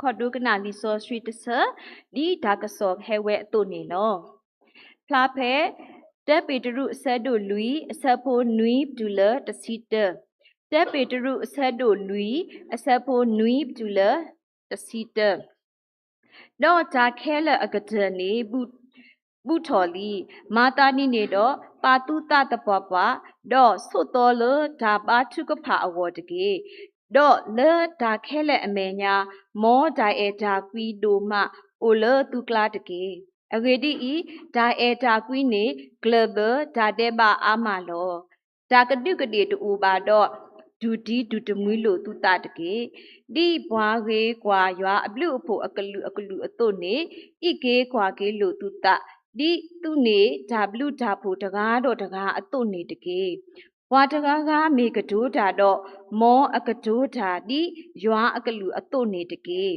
ခီၣ်ဒိကနၣ်လံာ်စီဆှံတဆၢ ဒ်တၢ်ကစီၣ်ဟဲဝဲအသိးန့ၣ်လီၤ. ဖျါဖဲ တၢပ့းတရူးအဆၢဒိၣ်လွံၢ် အဆၢဖိနွံတုၤလၢတဆံတၢ, တၢပ့းတရူးအဆၢဒိၣ်လွံၢ် အဆၢဖိနွံတုၤလၢတဆံတၢ ဒီးတၢ်ခဲလၢာ်အကတၢၢ်န့ၣ် ဘူၣ်ထီၣ်လံ, မၤသးဒ်န့ၣ်ဒီး ပာ်သူၣ်သးသပှၢ်ပှၢ်, ဒီးဆိးသီလၢတၢ်ဘါထုကဖၣ်အဂီၢ်တက့ၢ်. ဒီးလၢတၢ်ခဲလၢာ်အမဲာ်ညါ မ်တၢ်အဲၣ်တၢ်ကွံဒိၣ်မးအိၣ်လၢသုကျါတက့ၢ်. အဂ့ၢ်ဒ်အံၤ, တၢ်အဲၣ်တၢ်ကွံန့ၣ် ကျၢၢ်ဘၢတၢ်ဒဲးဘးအါမးလီၤ. တၢ်ကဒူးကဒ့ၣ်တအိၣ်ဘၣ်ဒီး တူၢ်တံၢ်တူၢ်တမှံလိာ်သုသးတက့ၢ်. ဒ်ပှၤဂ့ၤကွၢ်ယွၤအဘျုးအဖှိၣ်အကလုာ်ကလုာ်အသိးန့ၣ် အံးက့ၤကွၢ်က့ၤလိာ်သုသး, ဒ်သုန့ၢ်တၢ်ဘျုးတၢ်ဖှိၣ်တဂၤဒီးတဂၤအသိးန့ၣ်တက့ၢ်. ပှၤတဂၤဂၤမ့ၢ်ကတိၤတၢ်ဒီး မ်အကတိၤတၢ်ဒ်ယွၤအကလုာ်အသိးန့ၣ်တက့ၢ်.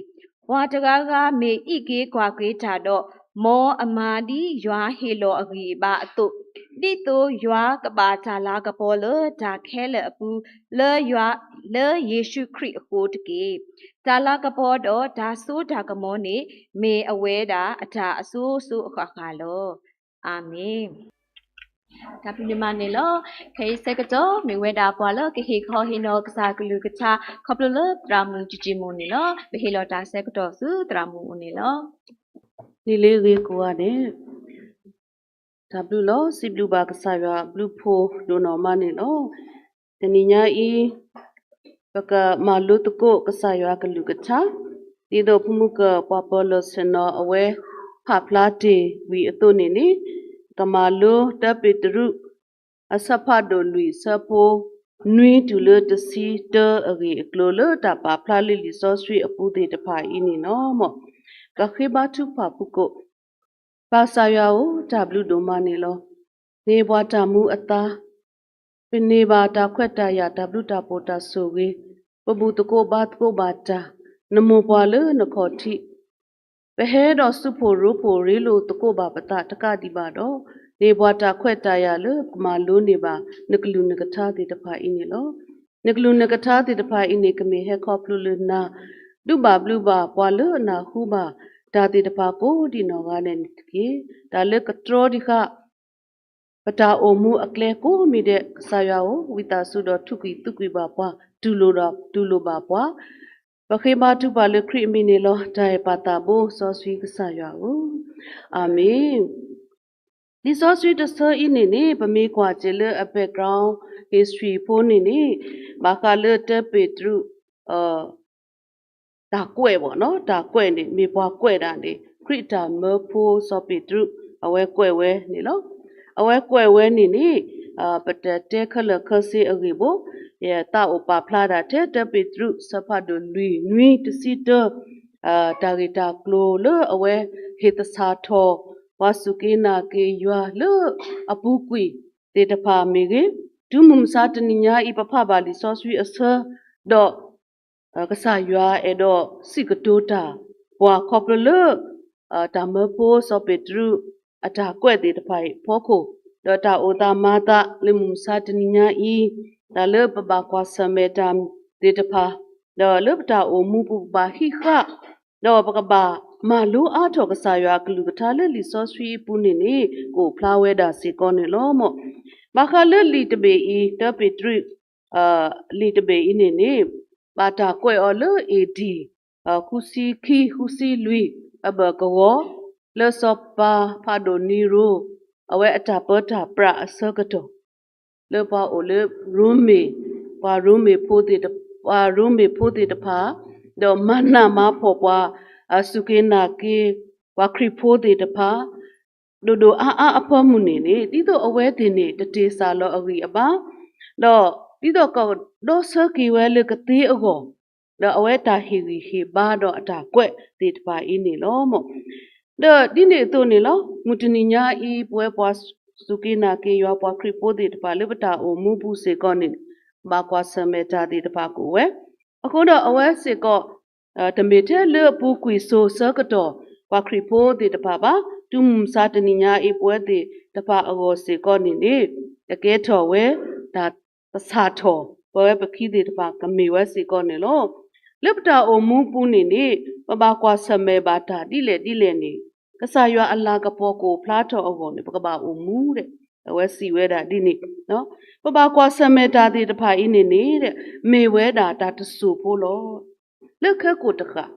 ပှၤတဂၤဂၤမ့ၢ်အံးက့ၤကွၢ်က့ၤတၢ်ဒီး မ်အမၤဒ်ယွၤဟ့ၣ်လီၤအဂံၢ်အဘါအသိး, ဒ်သိးယွၤကဘၣ်တၢ်လၤကပီၤလၢတၢ်ခဲလၢာ်အပူၤ လၢယွၤ, လၢယ့ၣ်ၡူးခရံာ်အဃိတက့ၢ်. တၢ်လၤကပီၤဒီးတၢ်စိတၢ်ကမီၤန့ၣ် မ့ၢ်အဝဲဒၣ်အတၢ်အစိၤစိၤအဃၣ်ဃၣ်လီၤ. အၤမ့ၣ်. တၢ်ဘျုးဒိၣ်မးန့ၣ်လီၤ. ခဲအံၤဆၢကတီၢ် မ့ၢ်ဝဲဒၣ်ပှၤလၢကဟ့ၣ်ခီဟ့ၣ်နီၤကစၢ်ကလုၢ်ကထါ ခီဖျိလၢသရၣ်မုၣ်ကၠံၣ်ကၠံၣ်မိၢ်န့ၣ်လီၤ. ပဟ့ၣ်လီၤတၢ်ဆၢကတီၢ်ဆူသရၣ်မုၣ်အအိၣ်န့ၣ်လီၤ. နံၤလၢအဂ့ၤကိးဂၤဒဲး, တၢ်ဘျုးလီၤ. စံးဘျုးဘၣ်ကစၢ်ယွၤအဘျုးအဖှိၣ်ဒိၣ်နီၢ်မးန့ၣ်လီၤ. တနံၤညါအံၤ ပကမၤလိသကိးကစၢ်ယွၤအကလုၢ်ကထါ, ဒ်သိးဖိမုၣ်ကပှၤပၢၤလီၢ်ဆ့ၣ်နီၤအဝဲဖးဖျါတ့ၢ်ဝံၤအသိးန့ၣ်န့ၣ်, ကမၤလိတၢပ့းတရူး အဆၢဖးဒိၣ်လွံၢ် အဆၢဖိနွံတုၤလၢတဆံတၢအဂ့ၢ်အကျိၤ လၢတၢ်ပာ်ဖျါလၢလံာ်စီဆှံအပူၤသ့ၣ်တဖၣ်အံၤန့ၣ်လီၤ. မ်ကဃ့ဘါထုကဖၣ်ဖုၣ်ကိာ်, ပၢ်ကစၢ်ယွၤဧၢ, တၢ်ဘျုးဒိၣ်မးန့ၣ်လီၤ. မ့ၢ်ပှၤတၢ်မူအသါ, ပန့ၢ်ဘၣ်တၢ်ခွဲးတၢ်ယာ် တၢ်ဘျုးတၢ်ဖှိၣ်တၢ်ဆိၣ်ဂ့ၤ, ပဘူၣ်သကိးဘါသကိးဘၣ်တၢ်, နမိၢ်ပှၢ်လၢနခီၣ်ထံး, ပဟဲဒီးဆူၣ်ဖှိၣ်ရိဖှိၣ်ရ့လိာ်သကိးဘၣ်ပသးတကးဒံးဘၣ်ဒီး, မ့ၢ်ပှၤတၢ်ခွဲးတၢ်ယာ်လၢပကမၤလိန့ၢ်ဘၣ် နကလုၢ်နကထါသ့ၣ်တဖၣ်အံၤန့ၣ်လီၤ. နကလုၢ်နကထါသ့ၣ်တဖၣ်အံၤန့ၣ် ကမ့ၢ်ဟဲခီဖျိလၢနၤ, ဒုးဘၣ်ဘျုးဘၣ်ပှၤလၢအနၢ်ဟူဘၣ်တၢ်သ့ၣ်တဖၣ်ကိးဒံးနီၢ်ဂၤဒဲးန့ၣ်တက့ၢ်. တၢ်လၢကတြီတံၢ်ဃာ် ပတၢ်အိၣ်မူအကျဲကိးမံၤဒဲး ကစၢ်ယွၤဧၢ, ဝံသးစူၤဒီးထူးကွံာ်သုးကွံာ်ဘၣ်ပှၤ, တူၢ်လိာ်ဒီးတူၢ်လိာ်ဘၣ်ပှၤ, ပဃ့ဘါထုကဖၣ်လၢခရံာ်အမံၤန့ၣ်လီၤ. တၢ်အဲၣ်ပၢ်သးဘိစီဆှံကစၢ်ယွၤဧၢ, အၤမ့ၣ်. လံာ်စီဆှံတဆၢအံၤန့ၣ်န့ၣ် ပမ့ၢ်ကွၢ်က့ၤလၢအ background history ဖိန့ၣ်န့ၣ် ဘၣ်ဃးလၢတၢပ့းတရူး တၢ်ကွဲးဘၣ်နီၤ, တၢ်ကွဲးန့ၣ် မ့ၢ်ပှၤကွဲးဒၣ်န့ၣ် ခရံာ်အတၢ်မၢဖိစီၤပ့းတရူး အဝဲကွဲးဝဲန့ၣ်လီၤ. အဝဲကွဲးဝဲန့ၣ်န့ၣ် ပတတဲခဲလၢာ်ခဲဆ့အဂ့ၢ်ဘၣ်, ယသးအိၣ်ပာ်ဖျါဒၣ်ထဲတၢပ့းတရူး ဆၢဖးဒိၣ်လွံၢ် နွံ တဆံတၢ တၢ်ဂ့ၢ်တၢ်ကျိၤလၢအဝဲဟ့ၣ်သဆၣ်ထီၣ် ပှၤစူၢ်က့ၤနာ်က့ၤယွၤလၢအပူၤကွံာ်သ့ၣ်တဖၣ်မ့ၢ်ဂ့ၤ, တုၤမုၢ်မဆါတနံၤညါအံၤ ပဖးဘၣ်လံာ်စီဆှံအဆၢ ဒီး ကစၢ်ယွၤအဲၣ်ဒိးစံးကတိၤတၢ် ပှၤခီဖျိလၢ တၢ်မၢဖိစီၤပ့းတရူး အတၢ်ကွဲးသ့ၣ်တဖၣ်အံၤအဖီခိၣ်, ဒီးတၢ်အိၣ်သးမၤသးလၢမုၢ်မဆါတနံၤညါအံၤ, တၢ်လၢပဘၣ်ကွၢ်ဆၢၣ်မဲာ်တၢ်သ့ၣ်တဖၣ်, ဒီးလၢပတၢ်အိၣ်မူပူၤပဘၣ်ဟံးဃာ်, ဒီးပကဘၣ်မၤလိအါထီၣ်ကစၢ်ယွၤအကလုၢ်ကထါလၢလံာ်စီဆှံအပူၤန့ၣ်န့ၣ် ကအိၣ်ဖျါဝဲဒၣ်စ့ၢ်ကီးန့ၣ်လီၤ. ဘၣ်ဃးလၢလံာ်တဘ့ၣ်အံၤ တၢပ့းတရူး လံာ်တဘ့ၣ်အံၤန့ၣ်န့ၣ် ဘၣ်တၢ်ကွဲးအီၤလၢ A D ဃုဆံခံ ဃုဆံလွံၢ် အဘၢၣ်ကဝီၤ လၢစီၤပၤဖးဒိၣ်နံၤရိၤ အဝဲအတၢ်ပၢတၢ်ပြးအဆၢကတီၢ် လၢပှၤအိၣ်လၢရိမ့ၤ, ပှၤရိမ့ၤဖိသ့ၣ်တဖၣ်, ဒီးမၤနးမၤဖှီၣ်ပှၤ စူၢ်က့ၤနာ်က့ၤ ပှၤခရံာ်ဖိသ့ၣ်တဖၣ် ဒိၣ်ဒိၣ်အါအါအဖၢမုၢ်န့ၣ်န့ၣ် ဒ်သိးအဝဲသ့ၣ်န့ၣ် တတ့ၢ်စၢ်လီၤအဂံၢ်အဘါ, ဒီးဒ်သိးကဒီဆၢက့ၤဝဲလၢကသ့အဂီၢ်, ဒီးအဝဲတၢ်ဟ့ၣ်ဂံၢ်ဟ့ၣ်ဘါဒီးအတၢ်ကွဲးသ့ၣ်တဖၣ်အံၤန့ၣ်လီၤ. ဒီးဒ်န့ၣ်အသိးန့ၣ်လီၤ. မုၢ်တနံၤညါအံၤ ပဝဲပှၤစူၢ်က့ၤနာ်က့ၤယွၤပှၤခရံာ်ဖိသ့ၣ်တဖၣ်လၢပတၢ်အိၣ်မူပူၤစ့ၢ်ကီးန့ၣ် ဘၣ်ကွၢ်ဆၢၣ်မဲာ်တၢ်သ့ၣ်တဖၣ်ကအိၣ်ဝဲ, အဃိဒီးအဝဲစ့ၢ်ကီး တမ့ၢ်ထဲလၢအပူၤကွံာ်စိၤဆၢကတီၢ် ပှၤခရံာ်ဖိသ့ၣ်တဖၣ်ဘၣ်, တုၤမုၢ်မဆါတနံၤညါအံၤ ပဝဲသ့ၣ်တဖၣ်အဂီၢ်စ့ၢ်ကီးန့ၣ်န့ၣ် ကကဲထီၣ်ဝဲ တၢ်သဆၣ်ထီၣ် ပဝဲပခံသ့ၣ်တဖၣ်ကမ့ၢ်ဝဲစ့ၢ်ကီးန့ၣ်လီၤ. လၢပတၢ်အိၣ်မူပူၤန့ၣ်န့ၣ် ပဘၣ်ကွၢ်ဆၢၣ်မဲာ်ဘၣ်တၢ်ဒ်လဲၣ်ဒ်လဲၣ်န့ၣ် ကစၢ်ယွၤအလၤကပီၤကအိၣ်ဖျါထီၣ်အဂီၢ်န့ၣ် ပကဘၣ်အိၣ်မူဒီး အဝဲစံးဝဲဒၣ်ဒ်န့ၣ် ပဘၣ်ကွၢ်ဆၢၣ်မဲာ်တၢ်သ့ၣ်တဖၣ်အံၤန့ၣ်န့ၣ် မ့ၢ်ဝဲဒၣ်တၢ်တစိၢ်ဖိလီၤ. လၢခဲကိာ်တဃၣ်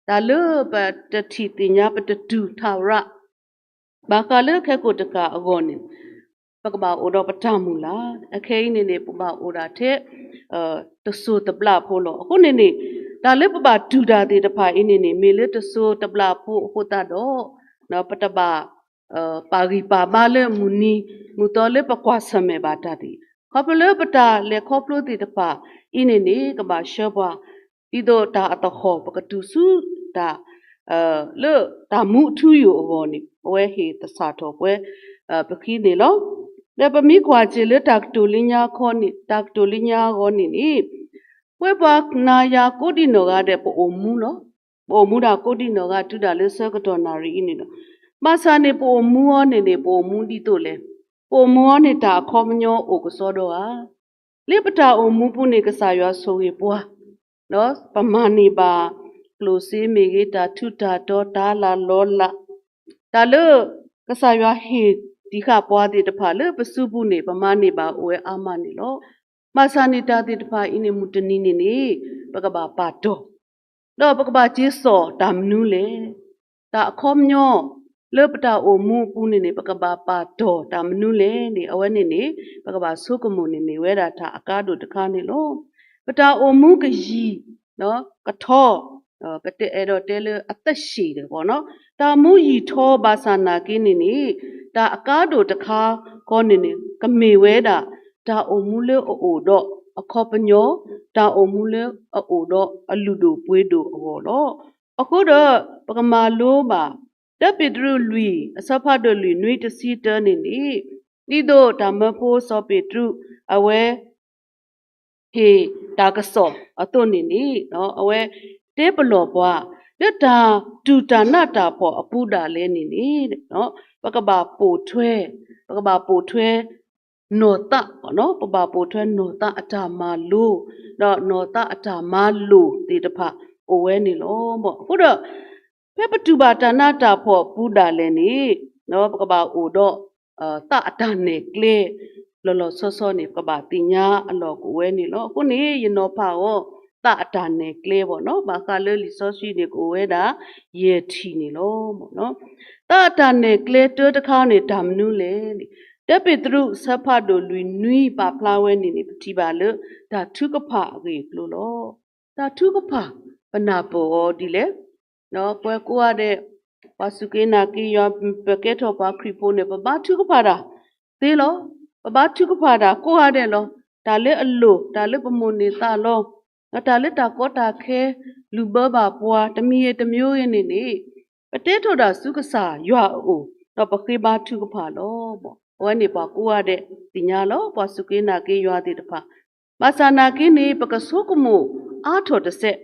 တၢ်လၢပတထံၣ်သ့ၣ်ညါပတတူၢ်ထးရး ဘၣ်ဃးလၢခဲကိာ်တဃၣ်အဂီၢ်န့ၣ် ပကဘၣ်အိၣ်ဒီးပတၢ်မုၢ်လၢ်, အခဲအံၤန့ၣ်န့ၣ် ပဘၣ်အိၣ်ဒၣ်ထဲ တစိၢ်တဘျၣ်ဖိလီၤ. အဃိန့ၣ်န့ၣ် တၢ်လၢပဘၣ်တူၢ်တၢ်သ့ၣ်တဖၣ်အံၤန့ၣ်န့ၣ် မ့ၢ်လၢတစိၢ်တဘျၣ်ဖိအဃိသတးဒီး ပတဘၣ် ပာ်ဂံၢ်ပာ်ဘါလၢမုၢ်နံၤ မုၢ်သီလၢပကွၢ်ဆၢၣ်မဲာ်ဘၣ်တၢ်သ့ၣ်, ခီဖျိလၢပတၢ်လဲၤခီဖျိသ့ၣ်တဖၣ်အံၤန့ၣ်န့ၣ် ကဘၣ်ဆှၢပှၤ ဒ်သိးတၢ်အသဟီၣ် ပကတုၤဆူတၢ် လၢတၢ်မူအထူအယိာ်အဂီၢ်န့ၣ် အဝဲဟ့ၣ်သဆၣ်ထီၣ်ပှဲၤ ပခံန့ၣ်လီၤ. ဒီးပမ့ၢ်ကွၢ်စ့ၢ်လၢတၢ်ကတိၤလၢညါခီန့ၣ် တၢ်ကတိၤလၢညါအဂီၢ်န့ၣ်န့ၣ် ပဝဲပှၤနၤယၤကိးဒံနီၢ်ဂၤဒဲး ပအိၣ်မူလီၤ. ပအိၣ်မူဒၣ်ကိးဒံနီၢ်ဂၤ တုၤဒၣ်လၢဆၢကတီၢ်နၣ်ရံၣ်အံၤန့ၣ်လီၤ. ဘၣ်ဆၣ်န့ၣ် ပအိၣ်မူအီၤန့ၣ်န့ၣ် ပအိၣ်မူဒ်သိးလဲၣ်. ပအိၣ်မူအီၤန့ၣ် တၢ်အခီပညီအိၣ်ကစီဒီဧါ. လၢပတၢ်အိၣ်မူပူၤန့ၣ် ကစၢ်ယွၤဆိၣ်ဂ့ၤပှၤ ပမၤန့ၢ်ဘၣ် ကျိၣ်စ့မ့ၢ်ဂ့ၤ တၢ်ထူးတၢ်တီၤ တၢ်လၢ်လီၤလး တၢ်လၢကစၢ်ယွၤဟ့ၣ်တံၢ်ဃာ်ပှၤသ့ၣ်တဖၣ်လၢပစုပူၤန့ၣ် ပမၤန့ၢ်ဘၣ်အိၣ်ဝဲအါမးန့ၣ်လီၤ. ဘၣ်ဆၣ်န့ၣ်တၢ်သ့ၣ်တဖၣ်အံၤန့ၣ် မုၢ်တနံၤန့ၣ်န့ၣ် ပကဘၣ်ပာ်တီၢ် ဒီးပကဘၣ်က့ၤစိာ်တၢ်မနုၤလဲၣ်. တၢ်အခီပညီ လၢပတၢ်အိၣ်မူအပူၤန့ၣ်န့ၣ် ပကဘၣ်ပာ်တီၢ်တၢ်မနုၤလဲၣ်န့ၣ် အဝဲန့ၣ်န့ၣ် ပကဘၣ်ဆိကမိၣ်န့ၣ် မ့ၢ်ဝဲဒၣ်တၢ်အကါဒိၣ်တခါန့ၣ်လီၤ. ပတၢ်အိၣ်မူကယံာ် ကထီ ပတအဲၣ်ဒိးတဲလၢအသက်ရှည်ဒီး တၢ်မူယံာ်ထီဘၣ်ဆၣ်နာ်က့န့ၣ်န့ၣ် တၢ်အကါဒိၣ်တခါခီန့ၣ်န့ၣ် ကမ့ၢ်ဝဲဒၣ် တၢ်အိၣ်မူလၢအအိၣ်ဒီးအခီပညီ, တၢ်အိၣ်မူလၢအအိၣ်ဒီးအလုၢ်ဒိၣ်ပှ့ၤဒိၣ်အဂီၢ်လီၤ. အဃိဒီး ပကမၤလိဘၣ် တၢပ့းတရူးလွံၢ် အဆၢဖးဒိၣ်လွံၢ် နွံ တဆံတၢန့ၣ်န့ၣ် ဒ်သိးတၢ်မၢဖိစီၤပ့းတရူး အဝဲ ဟ့ၣ်တၢ်ကစီၣ်အသိးန့ၣ်န့ၣ် အဝဲတဲပလီၢ်ပှၤ လၢတၢ်တူၢ်တၢ်နးတၢ်ဖှီၣ်အပူၤဒၣ်လဲာ်န့ၣ်န့ၣ် ပကဘၣ်ပိာ်ထွဲ ပကဘၣ်ပိာ်ထွဲ နီၢ်သး ပဘၣ်ပိာ်ထွဲနီၢ်သးအတၢ်မၤလိ ဒီးနီၢ်သးအတၢ်မၤလိာ်သ့ၣ်တဖၣ်အိၣ်ဝဲန့ၣ်လီၤ. အဃိဒီး ဖဲပတူၢ်ဘၣ်တၢ်နးတၢ်ဖှီၣ်အပူၤဒၣ်လဲာ်န့ၣ် ပကဘၣ်အိၣ်ဒီး သးအတၢ်နဲၣ်ကျဲ လီၤလီၤဆီဆီန့ၣ် ပကဘၣ်သ့ၣ်ညါအလီၢ်ကအိၣ်ဝဲန့ၣ်လီၤ. အဃိန့ၣ် ယနီၤဖးအီၤ သးအတၢ်နဲၣ်ကျဲဘၣ်နီၤ ဘၣ်ဃးလၢလံာ်စီဆှံန့ၣ် ကအိၣ်ဝဲဒၣ် ယဲၢ်ထံၣ်န့ၣ်လီၤ. သးအတၢ်နဲၣ်ကျဲတၢတခါန့ၣ် တၢ်မနုၤလဲၣ်န့ၣ် တၢပ့းတရူးအဆၢဖးဒိၣ်လွံၢ်နွံပာ်ဖျါဝဲန့ၣ်န့ၣ် ပထံၣ်ဘၣ်လၢတၢ်ထုကဖၣ်အဂ့ၢ်အကျိၤလီၤ. တၢ်ထုကဖၣ် ပနၢ်ပၢၢ်အီၤဒ်လဲၣ် ပှၤကိးဂၤဒဲး ပှၤစူၢ်က့ၤနာ်က့ၤယွၤ ပကဲထီၣ်ပှၤခရံာ်ဖိန့ၣ် ပဘါထုကဖၣ်တၢ်သ့လီၤ. ပဘါထုကဖၣ်တၢ်ကိးဂၤဒဲးလီၤ. တၢ်လၢအလိၣ် တၢ်လၢပမိၣ်န့ၢ်သးလီ ဒီးတၢ်လၢတၢ်ကီတၢ်ခဲ လုၢ်ဘၢဘၣ်ပှၤ တမံၤဂ့ၤတမံၤဂ့ၤန့ၣ်န့ၣ် ပတဲထီၣ်ဒၣ်ဆူကစၢ်ယွၤအအိၣ် ဒီးပဃ့ဘါထုကဖၣ်လီၤ. အဝဲန့ၣ်ပှၤကိးဂၤဒဲးသ့ၣ်ညါလီၤ ပှၤစူၢ်က့ၤနာ်က့ၤယွၤသ့ၣ်တဖၣ် ဘၣ်ဆၣ်နာ်က့န့ၣ် ပကဆိကမိၣ်အါထီၣ်တစဲး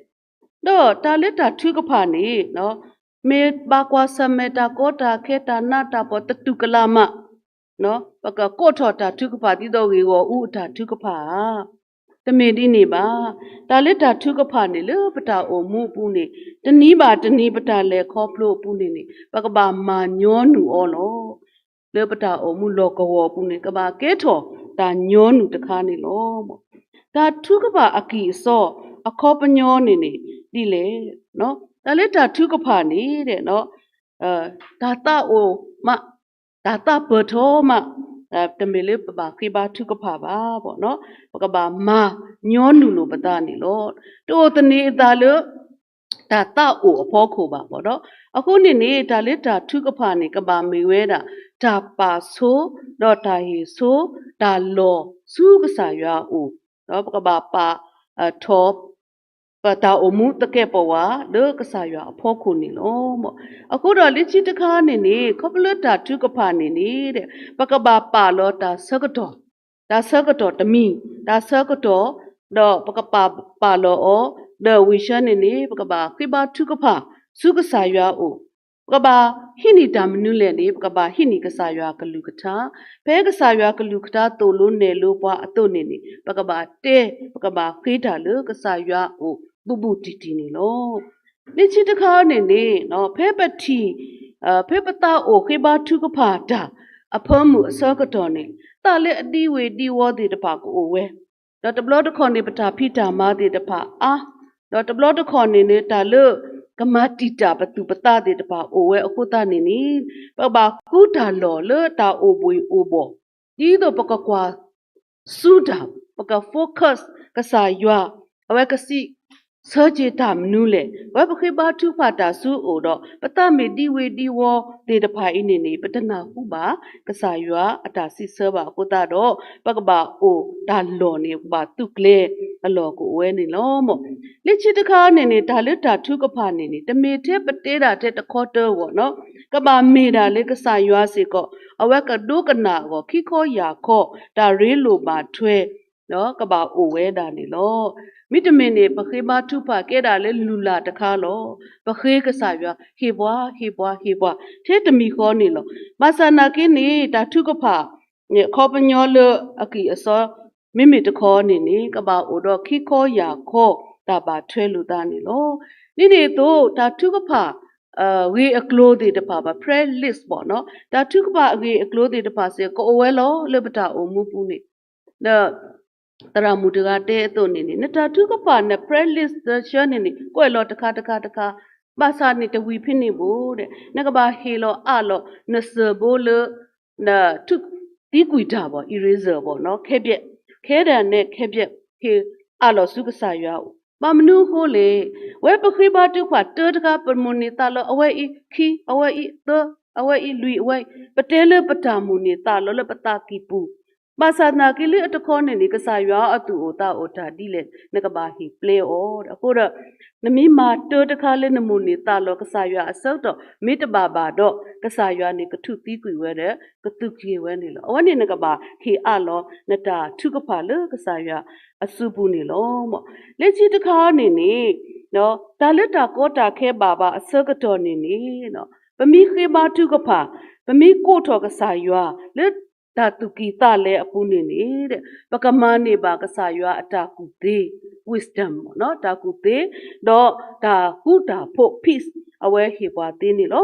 ဒီးတၢ်လၢတၢ်ထုကဖၣ်န့ၣ် မ့ၢ်ဘၣ်ကွၢ်ဆၢၣ်မဲာ်တၢ်ကီတၢ်ခဲတၢ်နးတၢ်ဖှီၣ်တတူၢ်ကလာ်မး ပကကိးထီၣ်တၢ်ထုကဖၣ်ဒ်သိးဂ့ၢ်ဂီၢ်အူအတၢ်ထုကဖၣ်ဧါ. တမ့ၢ်ဒ်န့ၣ်ဘၣ်. တၢ်လၢတၢ်ထုကဖၣ်န့ၣ်လၢပတၢ်အိၣ်မူအပူၤန့ၣ် တနံၤဘၣ်တနံၤပတၢ်လဲၤခီဖျိအပူၤန့ၣ်န့ၣ် ပကဘၣ်မၤညီနုၢ်အီၤလီၤ. လၢပတၢ်အိၣ်မူလီၢ်ကဝီၤအပူၤန့ၣ် ကဘၣ်ကဲထီၣ်တၢ်ညီနုၢ်တခါန့ၣ်လီၤ. တၢ်ထုကဖၣ်အကံၢ်အစီ အခီပညီန့ၣ်န့ၣ် ဒ်လဲၣ်. တၢ်လၢတၢ်ထုကဖၣ်န့ၣ် တၢ်သးအိၣ်မး တၢ်သးပၢၢ်ထီၣ်မး တမ့ၢ်လၢပဘၣ်ဃ့ဘါထုကဖၣ်ဘၣ် ပကဘၣ်မၤညီနုၢ်လိာ်ပသးန့ၣ်လီၤ. တအိၣ်သန့ၤအသးလၢ တၢ်သးအိၣ်အဖီခိၣ်ဘၣ်. အဃိန့ၣ်န့ၣ် တၢ်လၢတၢ်ထုကဖၣ်န့ၣ် ကဘၣ်မ့ၢ်ဝဲဒၣ် တၢ်ပာ်ဆိ ဒီးတၢ်ဟ့ၣ်ဆိ တၢ်လီၢ်ဆူကစၢ်ယွၤအအိၣ် ဒီးပကဘၣ်ပာ်ထီၣ် ပတၢ်အိၣ်မူသကဲးပဝးလၢကစၢ်ယွၤအဖီခိၣ်န့ၣ်လီၤ. အဃိဒီးလၢခံတခါန့ၣ်န့ၣ် ခီဖျိလၢတၢ်ထုကဖၣ်န့ၣ်န့ၣ် ပကဘၣ်ပာ်လီၤတၢ်ဆၢကတီၢ် တၢ်ဆၢကတီၢ်တမံၤ တၢ်ဆၢကတီၢ် ဒီးပကပာ်ပာ်လီၤအီၤ ဒီးဝံၤဆၢန့ၣ်န့ၣ် ပကဘၣ်ဃ့ဘါထုကဖၣ်ဆူကစၢ်ယွၤအအိၣ် ပကဘၣ်ဟံးန့ၢ်တၢ်မနုၤလဲၣ်န့ၣ် ပကဘၣ်ဟံးန့ၢ်ကစၢ်ယွၤကလုၢ်ကထါ ဖဲကစၢ်ယွၤကလုၢ်ကထါသိၣ်လိနဲၣ်လိပှၤအသိးန့ၣ်န့ၣ် ပကဘၣ်တဲ ပကဘၣ်ဃ့တၢ်လၢကစၢ်ယွၤအအိၣ် ဘူးဘူးတံၢ်တံၢ်န့ၣ်လီၤ. လၢခံတခါန့ၣ်န့ၣ် ဖဲပထံၣ် ဖဲပသးအိၣ်ဃ့ဘါထုကဖၣ်တၢ် အဖၢမုၢ်အဆၢကတီၢ်န့ၣ် သးလၢအဒံဝ့ၤဒံဝီၤသ့ၣ်တဖၣ်ကအိၣ်ဝဲ, ဒီးတဘျီတခီၣ်န့ၣ် ပတၢ်ဖံးတၢ်မၤသ့ၣ်တဖၣ်အါ, ဒီးတဘျီတခီၣ်န့ၣ်န့ၣ် တၢ်လၢ ကမၤတံာ်တာ်ပသူၣ်ပသးသ့ၣ်တဖၣ်အိၣ်ဝဲအဃိသတးန့ၣ်န့ၣ် ပကဘၣ်ဃုတၢ်လီၢ်လၢတၢ်အိၣ်ဘှံးအိၣ်ဘှီၣ် ဒ်သိးပကကွၢ်ဆူတၢ် ပက focus ကစၢ်ယွၤ အဝဲကစံးဆၢက့ၤတၢ်မနုၤလဲၣ်. ပဝဲပဃ့ဘါထုကဖၣ်တၢ်ဆူအအိၣ်ဒီး ပသးမ့ၢ်ဒံဝ့ၤဒံဝီၤသ့ၣ်တဖၣ်အံၤန့ၣ်န့ၣ် ပတနၢ်ဟူဘၣ် ကစၢ်ယွၤအတၢ်စံးဆၢဘၣ်အဃိသတးဒီး ပကဘၣ်အိၣ်တၢ်လီၢ်န့ၣ် ပကဘၣ်သူးကျဲၤအလီၢ်ကအိၣ်ဝဲန့ၣ်လီၤ. လၢခံတခါန့ၣ်န့ၣ် တၢ်လၢတၢ်ထုကဖၣ်န့ၣ်န့ၣ် တမ့ၢ်ထဲပတဲဒၣ်ထဲတခီတၢအဂီၢ် ကဘၣ်မ့ၢ်ဒၣ်လၢကစၢ်ယွၤစ့ၢ်ကီး အဝဲကဒိကနၣ်အဂီၢ် ခံခီယၢ်ခီ တၢ်ရ့လိာ်ဘၣ်ထွဲ ကဘၣ်အိၣ်ဝဲဒၣ်န့ၣ်လီၤ. မ့တမ့ၢ်န့ၣ် ပဃ့ဘါထုကဖၣ်ကဲဒၣ်လၢလုၢ်လၢ်တခါလီၤ. ပဃ့ကစၢ်ယွၤ ဟ့ၣ်ပှၤ ဟ့ၣ်ပှၤ ဟ့ၣ်ပှၤ ထဲတမံၤဃီန့၁ၣ်လီၤ. ဘၣ်ဆၣ်နာ်က့န့ၣ် တၢ်ထုကဖၣ် အခီပညီလၢအကံၢ်အစီ မ့မ့ၢ်တခီန့ၣ်န့ၣ် ကဘၣ်အိၣ်ဒီးခံခီယၢ်ခီ တၢ်ဘၣ်ထွဲလိာ်သးန့ၣ်လီၤ. ဒ်န့ၣ်အသိး တၢ်ထုကဖၣ် ဂ့ၢ်အကျိၤသ့ၣ်တဖၣ် ပှၤ prayer list ဘၣ်နီၤ တၢ်ထုကဖၣ်အဂ့ၢ်အကျိၤသ့ၣ်တဖၣ်စ့ၢ် ကအိၣ်ဝဲလီၤလၢပတၢ်အိၣ်မူပူၤန့ၣ် ဒီး သရၣ်မုၣ်တဂၤတဲအသိးန့ၣ်န့ၣ် နတၢ်ထုကဖၣ်န prayer list တဆၢန့ၣ်န့ၣ် ကွဲးလီၤတခါတခါတခါ ဘၣ်ဆၣ်န့ၣ်တဝံၤဖဲန့ၣ်ဘၣ်ဒီး နကဘၣ်ဟ့ၣ်လီၤအးလီၤ နစၢၤဘိလၢ နထုးသံကွံာ်တၢ်ဘၣ် eraser ဘၣ်နီၤ ခဲဘျဲၣ် ခဲဒၣ်နဲ ခဲဘျဲၣ် ဟ့ၣ်အးလီၤဆူကစၢ်ယွၤအအိၣ် ဘၣ်မနုၤအဃိလဲၣ် ဝဲပဃ့ဘါထုကဖၣ်တၢတခါ ပမိၣ်န့ၢ်သးလီၤ အဝဲအံၤခံ အဝဲအံၤသၢ အဝဲအံၤလွံၢ် အဝဲအံၤ ပတဲလၢပတၢ်မိၣ်န့ၢ်သးလီၤလၢပသးကံၢ်ပူၤ ဘၣ်ဆၣ်သနာ်က့လၢအတခီန့ၣ်န့ၣ် ကစၢ်ယွၤအသူၣ်အိၣ်သးအိၣ်တၢ်ဒ်လဲၣ် နကဘၣ်ဟ့ၣ်ပျဲအီၤဒီး အဃိဒီး နမ့ၢ်မၤတၢတခါလၢနမိၣ်န့ၢ်သးလီၤကစၢ်ယွၤအဆၢကတီၢ် မ့ၢ်တဘၣ်ဘၣ်ဒီး ကစၢ်ယွၤန့ၣ်ကထုးသံကွံာ်ဝဲဒီး ကသုးက့ၤဝဲန့ၣ်လီၤ. အဝဲန့ၣ်နကဘၣ်ဟ့ၣ်အးလီၤ နတၢ်ထုကဖၣ်လၢကစၢ်ယွၤအစုပူၤန့ၣ်လီၤ. လၢခံတခါန့ၣ်န့ၣ် တၢ်လၢတၢ်ကီတၢ်ခဲဘၣ်ဘၣ်အဆၢကတီၢ်န့ၣ်န့ၣ် ပမ့ၢ်ဃ့ဘါထုကဖၣ် ပမ့ၢ်ကိးထီၣ်ကစၢ်ယွၤ လၢတၢ်သူၣ်ကံၢ်သးလဲအပူၤန့ၣ်န့ၣ် ပကမၤန့ၢ်ဘၣ်ကစၢ်ယွၤအတၢ်ကူၣ်သ့ wisdom တၢ်ကူၣ်သ့ ဒီးတၢ်ဃူတၢ်ဖိး peace အဝဲဟ့ၣ်ပှၤသ့န့ၣ်လီၤ.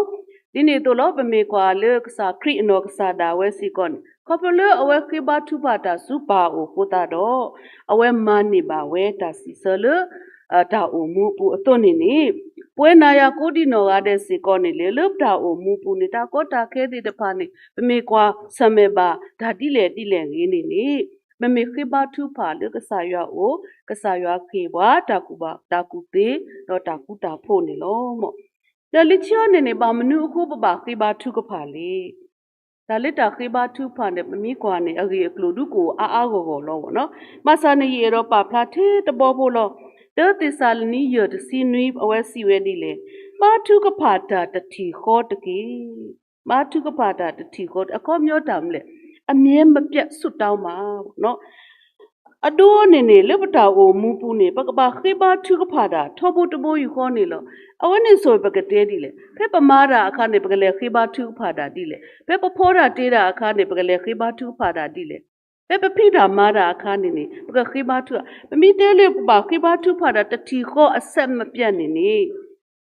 ဒ်န့ၣ်အသိးလီၤ ပမ့ၢ်ကွၢ်လၢကစၢ်ခရံာ်အနီၢ်ကစၢ်ဒၣ်ဝဲစ့ၢ်ကီးန့ၣ် ခီဖျိလၢအဝဲဃ့ဘါထုကဖၣ်တၢ်ဆူပၢ်အအိၣ်အဃိသတးဒီး အဝဲမၤန့ၢ်ဘၣ်ဝဲတၢ်စံးဆၢလၢ တၢ်အိၣ်မူအပူၤအသိးန့ၣ်န့ၣ် ပဝဲနၤယၤကိးဒံနီၢ်ဂၤဒဲးစ့ၢ်ကီးန့ၣ်လဲၣ် လၢပတၢ်အိၣ်မူပူၤန့ၣ် တၢ်ကီတၢ်ခဲသ့ၣ်တဖၣ်န့ၣ် ပမ့ၢ်ကွၢ်ဆၢၣ်မဲာ်ဘၣ်တၢ်ဒ်လဲၣ်ဒ်လဲၣ်ဂ့ၤန့ၣ်န့ၣ် ပမ့ၢ်ဃ့ဘါထုကဖၣ်လၢကစၢ်ယွၤအအိၣ် ကစၢ်ယွၤကဟ့ၣ်ပှၤတၢ်ကူၣ်ဘၣ်တၢ်ကူၣ်သ့ ဒီးတၢ်ဃူတၢ်ဖိးန့ၣ်လီၤ. ဒီးလၢခံန့ၣ်န့ၣ် ဘၣ်မနုၤအဃိပဘၣ်ဃ့ဘါထုကဖၣ်လဲၣ်. တၢ်လၢတၢ်ဃ့ဘါထုကဖၣ်န့ၣ် ပမ့ၢ်ကွၢ်န့ၣ် အဂ့ၢ်အကျိၤဒုးကအိၣ်အါအါဂီၢ်ဂီၢ်လီၤနီၤ. ဘၣ်ဆၣ်န့ၣ်ယအဲၣ်ဒိးပာ်ဖျါထဲတဘီဖိလီၤ. တၢသ့းစၤလနံယဲၢ်တဆံနွံ အဝဲစံးဝဲဒ်လဲၣ်, ဘါထုကဖၣ်တၢ်တထံၣ်ဃီတက့ၢ်. ဘါထုကဖၣ်တၢ်တထံၣ်ဃီ အခီပညီတၢ်မနုၤလဲၣ်, အမြဲမပြတ်ဆုတောင်းပါ အဒိန့ၣ်န့ၣ် လၢပတၢ်အိၣ်မူပူၤန့ၣ် ပကဘၣ်ဃ့ဘါထုကဖၣ်တၢ် ထီဘိတဘိယူၢ်ဃီန့ၣ်လီၤ. အဝဲန့ၣ်ဆိၣ်ဂ့ၤပကတဲဒ်လဲၣ်, ဖဲပမၤတၢ်အခါန့ၣ် ပကလဲၤဃ့ဘါထုကဖၣ်တၢ်ဒ်လဲၣ်, ဖဲပဖီတၢ်တ့တၢ်အခါန့ၣ် ပကလဲၤဃ့ဘါထုကဖၣ်တၢ်ဒ်လဲၣ်, ဖဲပဖံးတၢ်မၤတၢ်အခါန့ၣ်န့ၣ် ပကဃ့ဘါထု, ပမ့ၢ်တဲလၢပဘၣ်ဃ့ဘါထုကဖၣ်တၢ်တထံၣ်ဃီ အဆက်မပြတ်န့ၣ်န့ၣ်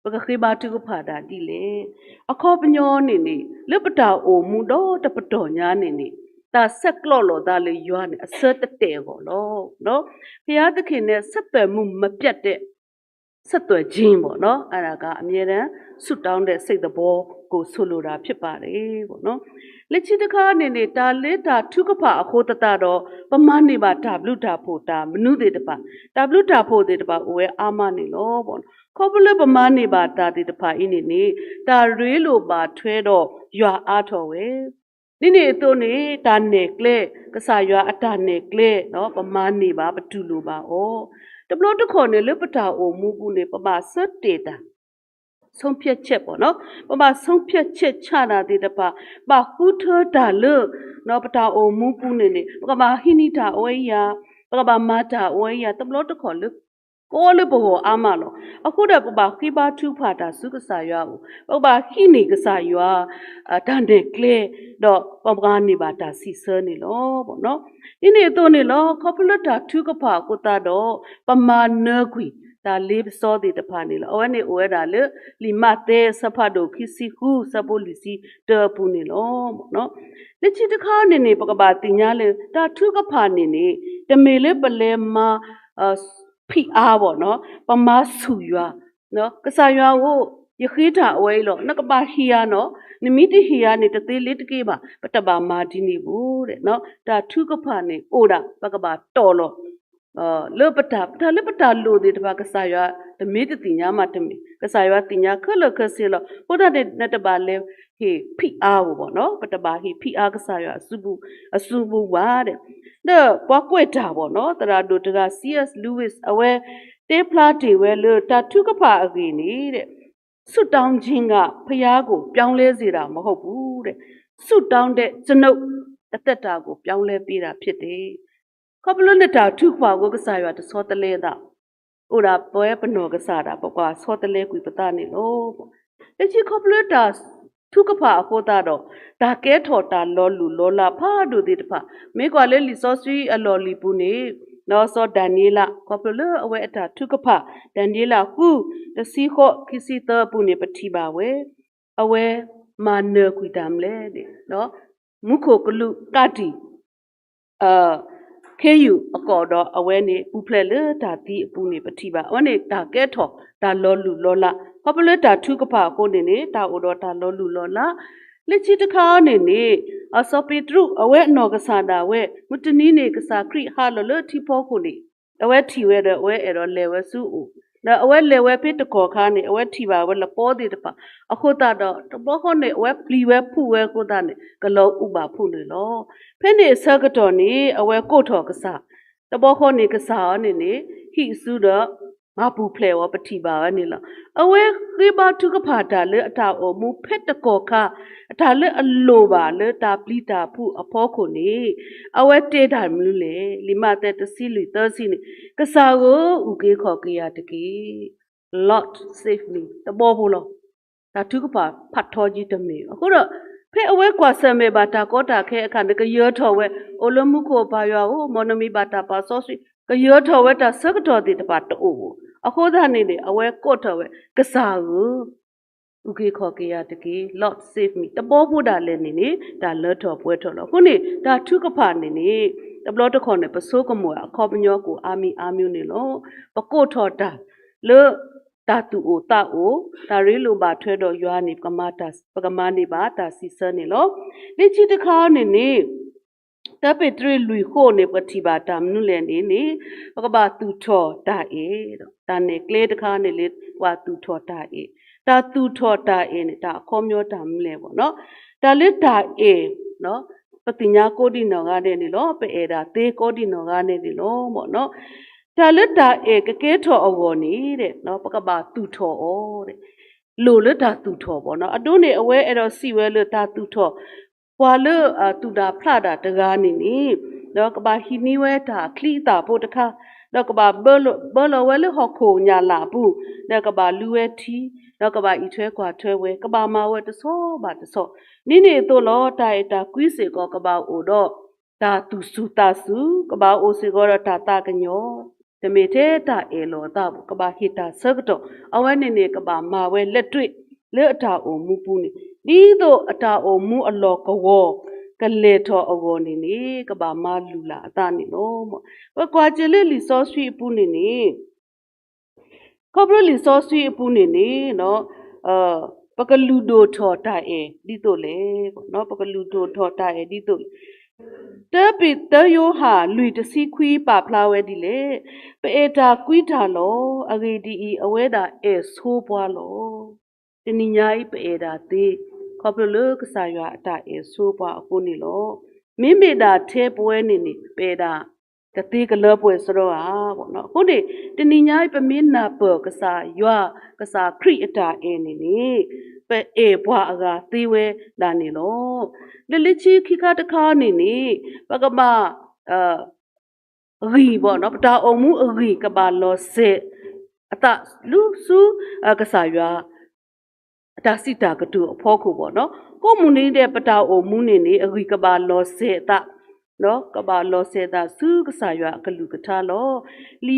ပကဃ့ဘါထုကဖၣ်တၢ်ဒ်လဲၣ်. အခီပညီန့ၣ်န့ၣ် လၢပတၢ်အိၣ်မူဒီတပတီၢ်ညါန့ၣ်န့ၣ် တၢ်ဆဲးကျိးလိာ်သးလၢယွၤန့ၣ် အဆၢတတဲာ်အဂီၢ်လီၤ. ဘုရားသခင်နဲ့ ဆက်သွယ်မှုမပြတ်တဲ့ ဆက်သွယ်ခြင်းပေါ့နော်, အဲဒါက အမြဲတမ်းဆုတောင်းတဲ့စိတ်သဘောကိုဆိုလိုတာဖြစ်ပါတယ်ပေါ့နော်. လၢခံတခါန့ၣ်န့ၣ် တၢ်လၢတၢ်ထုကဖၣ်အဃိသတးဒီး ပမၤန့ၢ်ဘၣ်တၢ်ဘျုးတၢ်ဖှိၣ်တၢ်မနုၤသ့ၣ်တဖၣ်, တၢ်ဘျုးတၢ်ဖှိၣ်သ့ၣ်တဖၣ်အိၣ်ဝဲအါမးန့ၣ်လီၤ. ခီဖျိလၢပမၤန့ၢ်ဘၣ်တၢ်သ့ၣ်တဖၣ်အံၤန့ၣ်န့ၣ် တၢ်ရ့လိာ်ဘၣ်ထွဲဒီးယွၤအါထီၣ်ဝဲ ဒ်န့ၣ်အသိးန့ၣ် တၢ်နဲၣ်ကျဲ, ကစၢ်ယွၤအတၢ်နဲၣ်ကျဲ ပမၤန့ၢ်ဘၣ် ပတူၢ်လိာ်ဘၣ်အီၤ, တဘျီတခီၣ်န့ၣ် လၢပတၢ်အိၣ်မူပူၤန့ၣ် ပဘၣ်ဆၢတဲာ်တၢ် ဆုံးဖြတ်ချက်ပေါ့နော်, ပဘၣ် ဆုံးဖြတ်ချက် ချတာသ့ၣ်တဖၣ်, ဘၣ်ဃုထၢတၢ်လၢ ပတၢ်အိၣ်မူပူၤန့ၣ်န့ၣ် ပကဘၣ်ဟံးန့ၢ်တၢ်အဝဲအံၤဧါ, ပကဘၣ်မၤတၢ်အဝဲအံၤဧါ, တဘျီတခီၣ်လၢ ကအိၣ်လၢပဂီၢ်အါမးလီၤ. အဃိဒီးပဘၣ်ဃ့ဘါထုကဖၣ်တၢ်ဆူကစၢ်ယွၤအအိၣ်, ပကဘၣ်ဟံးန့ၢ်ကစၢ်ယွၤ တၢ်နဲၣ်ကျဲ, ဒီးပမၤန့ၢ်ဘၣ်တၢ်စံးဆၢန့ၣ်လီၤ. ဒ်န့ၣ်အသိးန့ၣ်လီၤ, ခီဖျိလၢတၢ်ထုကဖၣ်အဃိသတးဒီး ပမၤနၢၤကွံာ် တၢ်လ့ပစီသ့ၣ်တဖၣ်န့ၣ်လီၤ. အဝဲန့ၣ်အိၣ်ဝဲဒၣ်လၢ လံာ်မးသဲအဆၢဖးဒိၣ်ခံဆံဃု အဆၢဖိလွံၢ်ဆံတၢအပူၤန့ၣ်လီၤ. လၢခံတခါန့ၣ်န့ၣ် ပကဘၣ်သ့ၣ်ညါလၢ တၢ်ထုကဖၣ်န့ၣ်န့ၣ် တမ့ၢ်လၢပလဲၤမၤ ဖိအားဘၣ်နီၤ, ပမၤဆူၣ်ယွၤ, ကစၢ်ယွၤဧၢ, ယဃ့တၢ်အဝဲအံၤလီၤ, နကဘၣ်ဟ့ၣ်ယၤနီၤ, နမ့ၢ်တဟ့ၣ်ယၤန့ၣ် တသ့လၢတက့ဘၣ်, ပတဘၣ်မၤဒ်န့ၣ်ဘၣ်. တၢ်ထုကဖၣ်န့ၣ်အိၣ်ဒၣ် ပကဘၣ်တီၢ်လီၤ လၢပတၢ်, တၢ်လၢပတၢ်လိၣ်သ့ၣ်တဖၣ် ကစၢ်ယွၤတမ့ၢ်တသ့ၣ်ညါမးတမ့ၢ်, ကစၢ်ယွၤသ့ၣ်ညါခဲလၢာ်ခဲဆ့လီၤ. အဃိသတးန့ၣ် နတဘၣ်လဲၤဟ့ၣ်ဖိအားဧိၤဘၣ်နီၤ, ပတဘၣ်ဟ့ၣ်ဖိအားကစၢ်ယွၤ အစုပူၤဘၣ်ဒီး, ဒီးပှၤကွဲးတၢ်ဘၣ်နီၤ, သရၣ်ဒိၣ်တဂၤ C S Lewis အဝဲတဲဖျါတ့ၢ်ဝဲလၢ တၢ်ထုကဖၣ်အဂ့ၢ်န့ၣ် ဆုတောင်းခြင်းက ဘုရားကို ပြောင်းလဲစေတာ မဟုတ်ဘူးတဲ့. ဆုတောင်းတဲ့ ကျွန်ုပ် အသက်တာကို ပြောင်းလဲပေးတာ ဖြစ်တယ်. ခီဖျိလၢနတၢ်ထုကဖၣ်အဃိ ကစၢ်ယွၤတဆီတလဲအသး, အိၣ်ဒၣ်ပဝဲပနီၢ်ကစၢ်ဒၣ် ပကွၢ်ဆီတလဲကွံာ်ပသးန့ၣ်လီၤ. လၢခံခီဖျိတၢ်ထုကဖၣ်အဃိသတးဒီး တၢ်ကဲထီၣ်တၢ်လီၤလုၢ်လီၤလးဖးဒိၣ်သ့ၣ်တဖၣ်, မ့ၢ်ကွၢ်လၢလံာ်စီဆှံအလီၢ်လံၤပူၤန့ၣ် စီၤဒၤနံးယ့လး ခီဖျိလၢအဝဲအတၢ်ထုကဖၣ် ဒၤနံးယ့လးဃု တဆံဃိး ခံဆံသၢအပူၤန့ၣ် ပထံၣ်ဘၣ်ဝဲ အဝဲမၤနၢၤကွံာ်တၢ်မနုၤလဲၣ်န့ၣ် မူခိၣ်ကလူးကးတံာ် ခ့ယုၢ်အကီၢ်ဒီး အဝဲန့ၣ်ပူၤဖျဲးလၢတၢ်သံအပူၤန့ၣ် ပထံၣ်ဘၣ် အဝဲန့ၣ်တၢ်ကဲထီၣ်တၢ်လီၤလုၢ်လီၤလး, ခီဖျိလၢတၢ်ထုကဖၣ်အဃိန့ၣ်န့ၣ် တၢ်အိၣ်ဒီးတၢ်လီၤလုၢ်လီၤလး. လၢခံတခါန့ၣ်န့ၣ် စီၤပ့းတရူးအဝဲအနီၢ်ကစၢ်ဒၣ်ဝဲ မုၢ်တနံၤန့ၣ် ကစၢ်ခရံာ်ဟးလီၤလၢထံဖီခိၣ်န့ၣ် အဝဲထံၣ်ဝဲဒီး အဝဲအဲၣ်ဒိးလဲၤဝဲဆူအအိၣ်, ဒီးအဝဲလဲၤဝဲဖဲတကီၢ်ခါန့ၣ် အဝဲထံၣ်ဘၣ်ဝဲလပီသ့ၣ်တဖၣ်, အဃိသတးဒီး တဘျီဃီန့ၣ် အဝဲပျံၤဝဲဖုးဝဲအဃိသတးန့ၣ် ကလီၤအူဘၣ်ဖုးန့ၣ်လီၤ. ဖဲန့ၣ်အဆၢကတီၢ်န့ၣ် အဝဲကိးထီၣ်ကစၢ်, တဘျီဃီန့ၣ် ကစၢ်အီၤန့ၣ်န့ၣ် ဟံးအစုဒီး မၤပူၤဖျဲးအီၤ ပထံၣ်ဘၣ်ဝဲန့ၣ်လီၤ. အဝဲဃ့ဘါထုကဖၣ်တၢ်လၢအတၢ်အိၣ်မူဖဲတကီၢ်ခါ အတၢ်လၢအလိၣ်ဘၣ်လၢတၢ်ပျံၤတၢ်ဖုးအဖီခိၣ်န့ၣ် အဝဲတဲတၢ်မနုၤလဲၣ်. လံာ်မးသဲတဆံလွံၢ်သၢဆံန့ၣ် ကစၢ်ဧၢ, အုၣ်က့ၤခီၣ်က့ၤယၤတက့ၢ်. Lord, save me. တဘီဖိလီၤ. တၢ်ထုကဖၣ်ဖးထီကံတမ့ၢ်. အဃိဒီး ဖဲအဝဲကွၢ်ဆၢၣ်မဲာ်ဘၣ်တၢ်ကီတၢ်ခဲအခါန့ၣ် ကယၢၤထီၣ်ဝဲ အိၣ်လၢမူခိၣ်ပၢ်ယွၤဧိၤ, မ်နမံၤဘၣ်တၢ်ပာ်စီဆှံ, ကယၢၤထီၣ်ဝဲတၢ်ဆၢကတီၢ်သ့ၣ်တဖၣ်တအိၣ်ဧိၤ. အဃိသတးန့ၣ်န့ၣ် အဝဲကိးထီၣ်ဝဲ ကစၢ်ဧၢ, အုၣ်က့ၤခီၣ်က့ၤယၤတက့ၢ်. Lord, save me. တဘီဖိဒၣ်လဲာ်န့ၣ်န့ၣ် တၢ်လၢထီၣ်ပှဲၤထီၣ်လီၤ. အဃိန့ၣ် တၢ်ထုကဖၣ်န့ၣ်န့ၣ် တဘျီတခီၣ်န့ၣ် ပဆိကမိၣ်အခီပညီကအိၣ်အါမံၤအါမံၤန့ၣ်လီၤ. ပကိးထီၣ်တၢ်လၢ တၢ်သူၣ်အိၣ်သးအိၣ်, တၢ်ရ့လိာ်ဘၣ်ထွဲဒီးယွၤန့ၣ် ပကမၤန့ၢ်ဘၣ်တၢ်စံးဆၢန့ၣ်လီၤ. လၢခံတခါန့ၣ်န့ၣ် တၢပ့းတရူးလွံၢ်ဃိးန့ၣ် ပထံၣ်ဘၣ်တၢ်မနုၤလဲၣ်န့ၣ်န့ၣ် ပကဘၣ်သူၣ်ထီၣ်တၢ်အဲၣ်, တၢ်နဲၣ်ကျဲတခါန့ၣ်လၢ ပကဘၣ်သူၣ်ထီၣ်တၢ်အဲၣ်. တၢ်သူၣ်ထီၣ်တၢ်အဲၣ်န့ၣ် တၢ်အခီပညီတၢ်မနုၤလဲၣ်ဘၣ်နီၤ. တၢ်လၢတၢ်အဲၣ် ပသ့ၣ်ညါကိးဒံနီၢ်ဂၤဒဲးန့ၣ်လီၤ. ပအဲၣ်ဒၣ်သ့ကိးဒံနီၢ်ဂၤဒဲးန့ၣ်လီၤ. တၢ်လၢတၢ်အဲၣ်ကကဲထီၣ်အဂီၢ်န့ၣ် ပကဘၣ်သူၣ်ထီၣ်အီၤ, လိၣ်လၢတၢ်သူၣ်ထီၣ်ဘၣ်နီၤ. အဒိန့ၣ် အဝဲအဲၣ်ဒိးစံးဝဲလၢတၢ်သူၣ်ထီၣ် ပှၤလၢအသူၣ်တၢ်ဖျးတၢ်တဂၤန့ၣ်န့ၣ် ဒီးကဘၣ်ဟံးန့ၢ်ဝဲတၢ်ချံအသၣ်ဖိတခါ, ဒီးကဘၣ်ဘၢလီၤဝဲလၢဟီၣ်ခိၣ်ညၣ်လၣ်အပူၤ, ဒီးကဘၣ်လူဝဲထံ, ဒီးကဘၣ်အံးထွဲကွၢ်ထွဲဝဲ, ကဘၣ်မၤဝဲတဆီဘၣ်တဆီ, ဒ်န့ၣ်အသိးလီၤ. တၢ်အဲၣ်တၢ်ကွံစ့ၢ်ကီး ကဘၣ်အိၣ်ဒီး တၢ်သူၣ်စူၤသးစူၤ, ကဘၣ်အိၣ်စ့ၢ်ကီးဒီးတၢ်သးကညီၤ, တမ့ၢ်ထဲတၢ်အဲၣ်လီၤအသးဘၣ်, ကဘၣ်ဟ့ၣ်တၢ်ဆၢကတီၢ်, အဝဲန့ၣ်န့ၣ် ကဘၣ်မၤဝဲလက်တွေ့ လၢအတၢ်အိၣ်မူပူၤန့ၣ်, ဒ်သိးအတၢ်အိၣ်မူအလီၢ်ကဝီၤ ကလဲၤထီၣ်အဂီၢ်န့ၣ်န့ၣ် ကဘၣ်မၤလုၢ်လၢ်အသးန့ၣ်လီၤ. ပကွၢ်က့ၤလၢလံာ်စီဆှံအပူၤန့ၣ်န့ၣ် ခီဖျိလံာ်စီဆှံအပူၤန့ၣ်န့ၣ် ပကလုၢ်ဒိၣ်ထီၣ်တၢ်အဲၣ်ဒ်သိးလဲၣ်, ပကလုၢ်ဒိၣ်ထီၣ်တၢ်အဲၣ်ဒ်သိးလဲၣ်. တၢပ့းတၢယိၤဟၣ်လွံၢ်တဆံခွံပာ်ဖျါဝဲဒ်လဲၣ်, ပအဲၣ်တၢ်ကွံတၢ်လီၤ. အဂ့ၢ်ဒ်အံၤ, အဝဲဒၣ်အဲၣ်ဆိပှၤလီၤ. တနံၤညါအံၤ ပအဲၣ်ဒၣ်သ့, ခီဖျိလၢကစၢ်ယွၤအတၢ်အဲၣ်ဆိပှၤအဃိန့ၣ်လီၤ. မ့မ့ၢ်ဒၣ်ထဲပဝဲန့ၣ်န့ၣ် ပအဲၣ်ဒၣ် တသ့ကလၢပှဲၤစရီဧါ. အဃိန့ၣ် တနံၤညါအံၤ ပမ့ၢ်နၢ်ပၢၢ်ကစၢ်ယွၤ ကစၢ်ခရံာ်အတၢ်အဲၣ်န့ၣ်န့ၣ် ပအဲၣ်ပှၤအဂၤသ့ဝဲဒၣ်န့ၣ်လီၤ. လၢလၢခံခံခါတခါန့ၣ်န့ၣ် ပကဘၣ် ဂံၢ်ဘၣ်နီၤ, ပတၢ်အိၣ်မူအဂံၢ်ကဘၣ်လီၤစဲၤအသး လူၤဆူ ကစၢ်ယွၤ အတၢ်စံးတၢ်ကတိၤအဖီခိၣ်ဘၣ်နီၤ. ကိးမုၢ်နံၤဒဲး ပတၢ်အိၣ်မူန့ၣ်န့ၣ် အဂံၢ်ကဘၣ်လီၤစဲၤအသး, ကဘၣ်လီၤစဲၤအသးဆူကစၢ်ယွၤအကလုၢ်ကထါလီၤ. လံာ်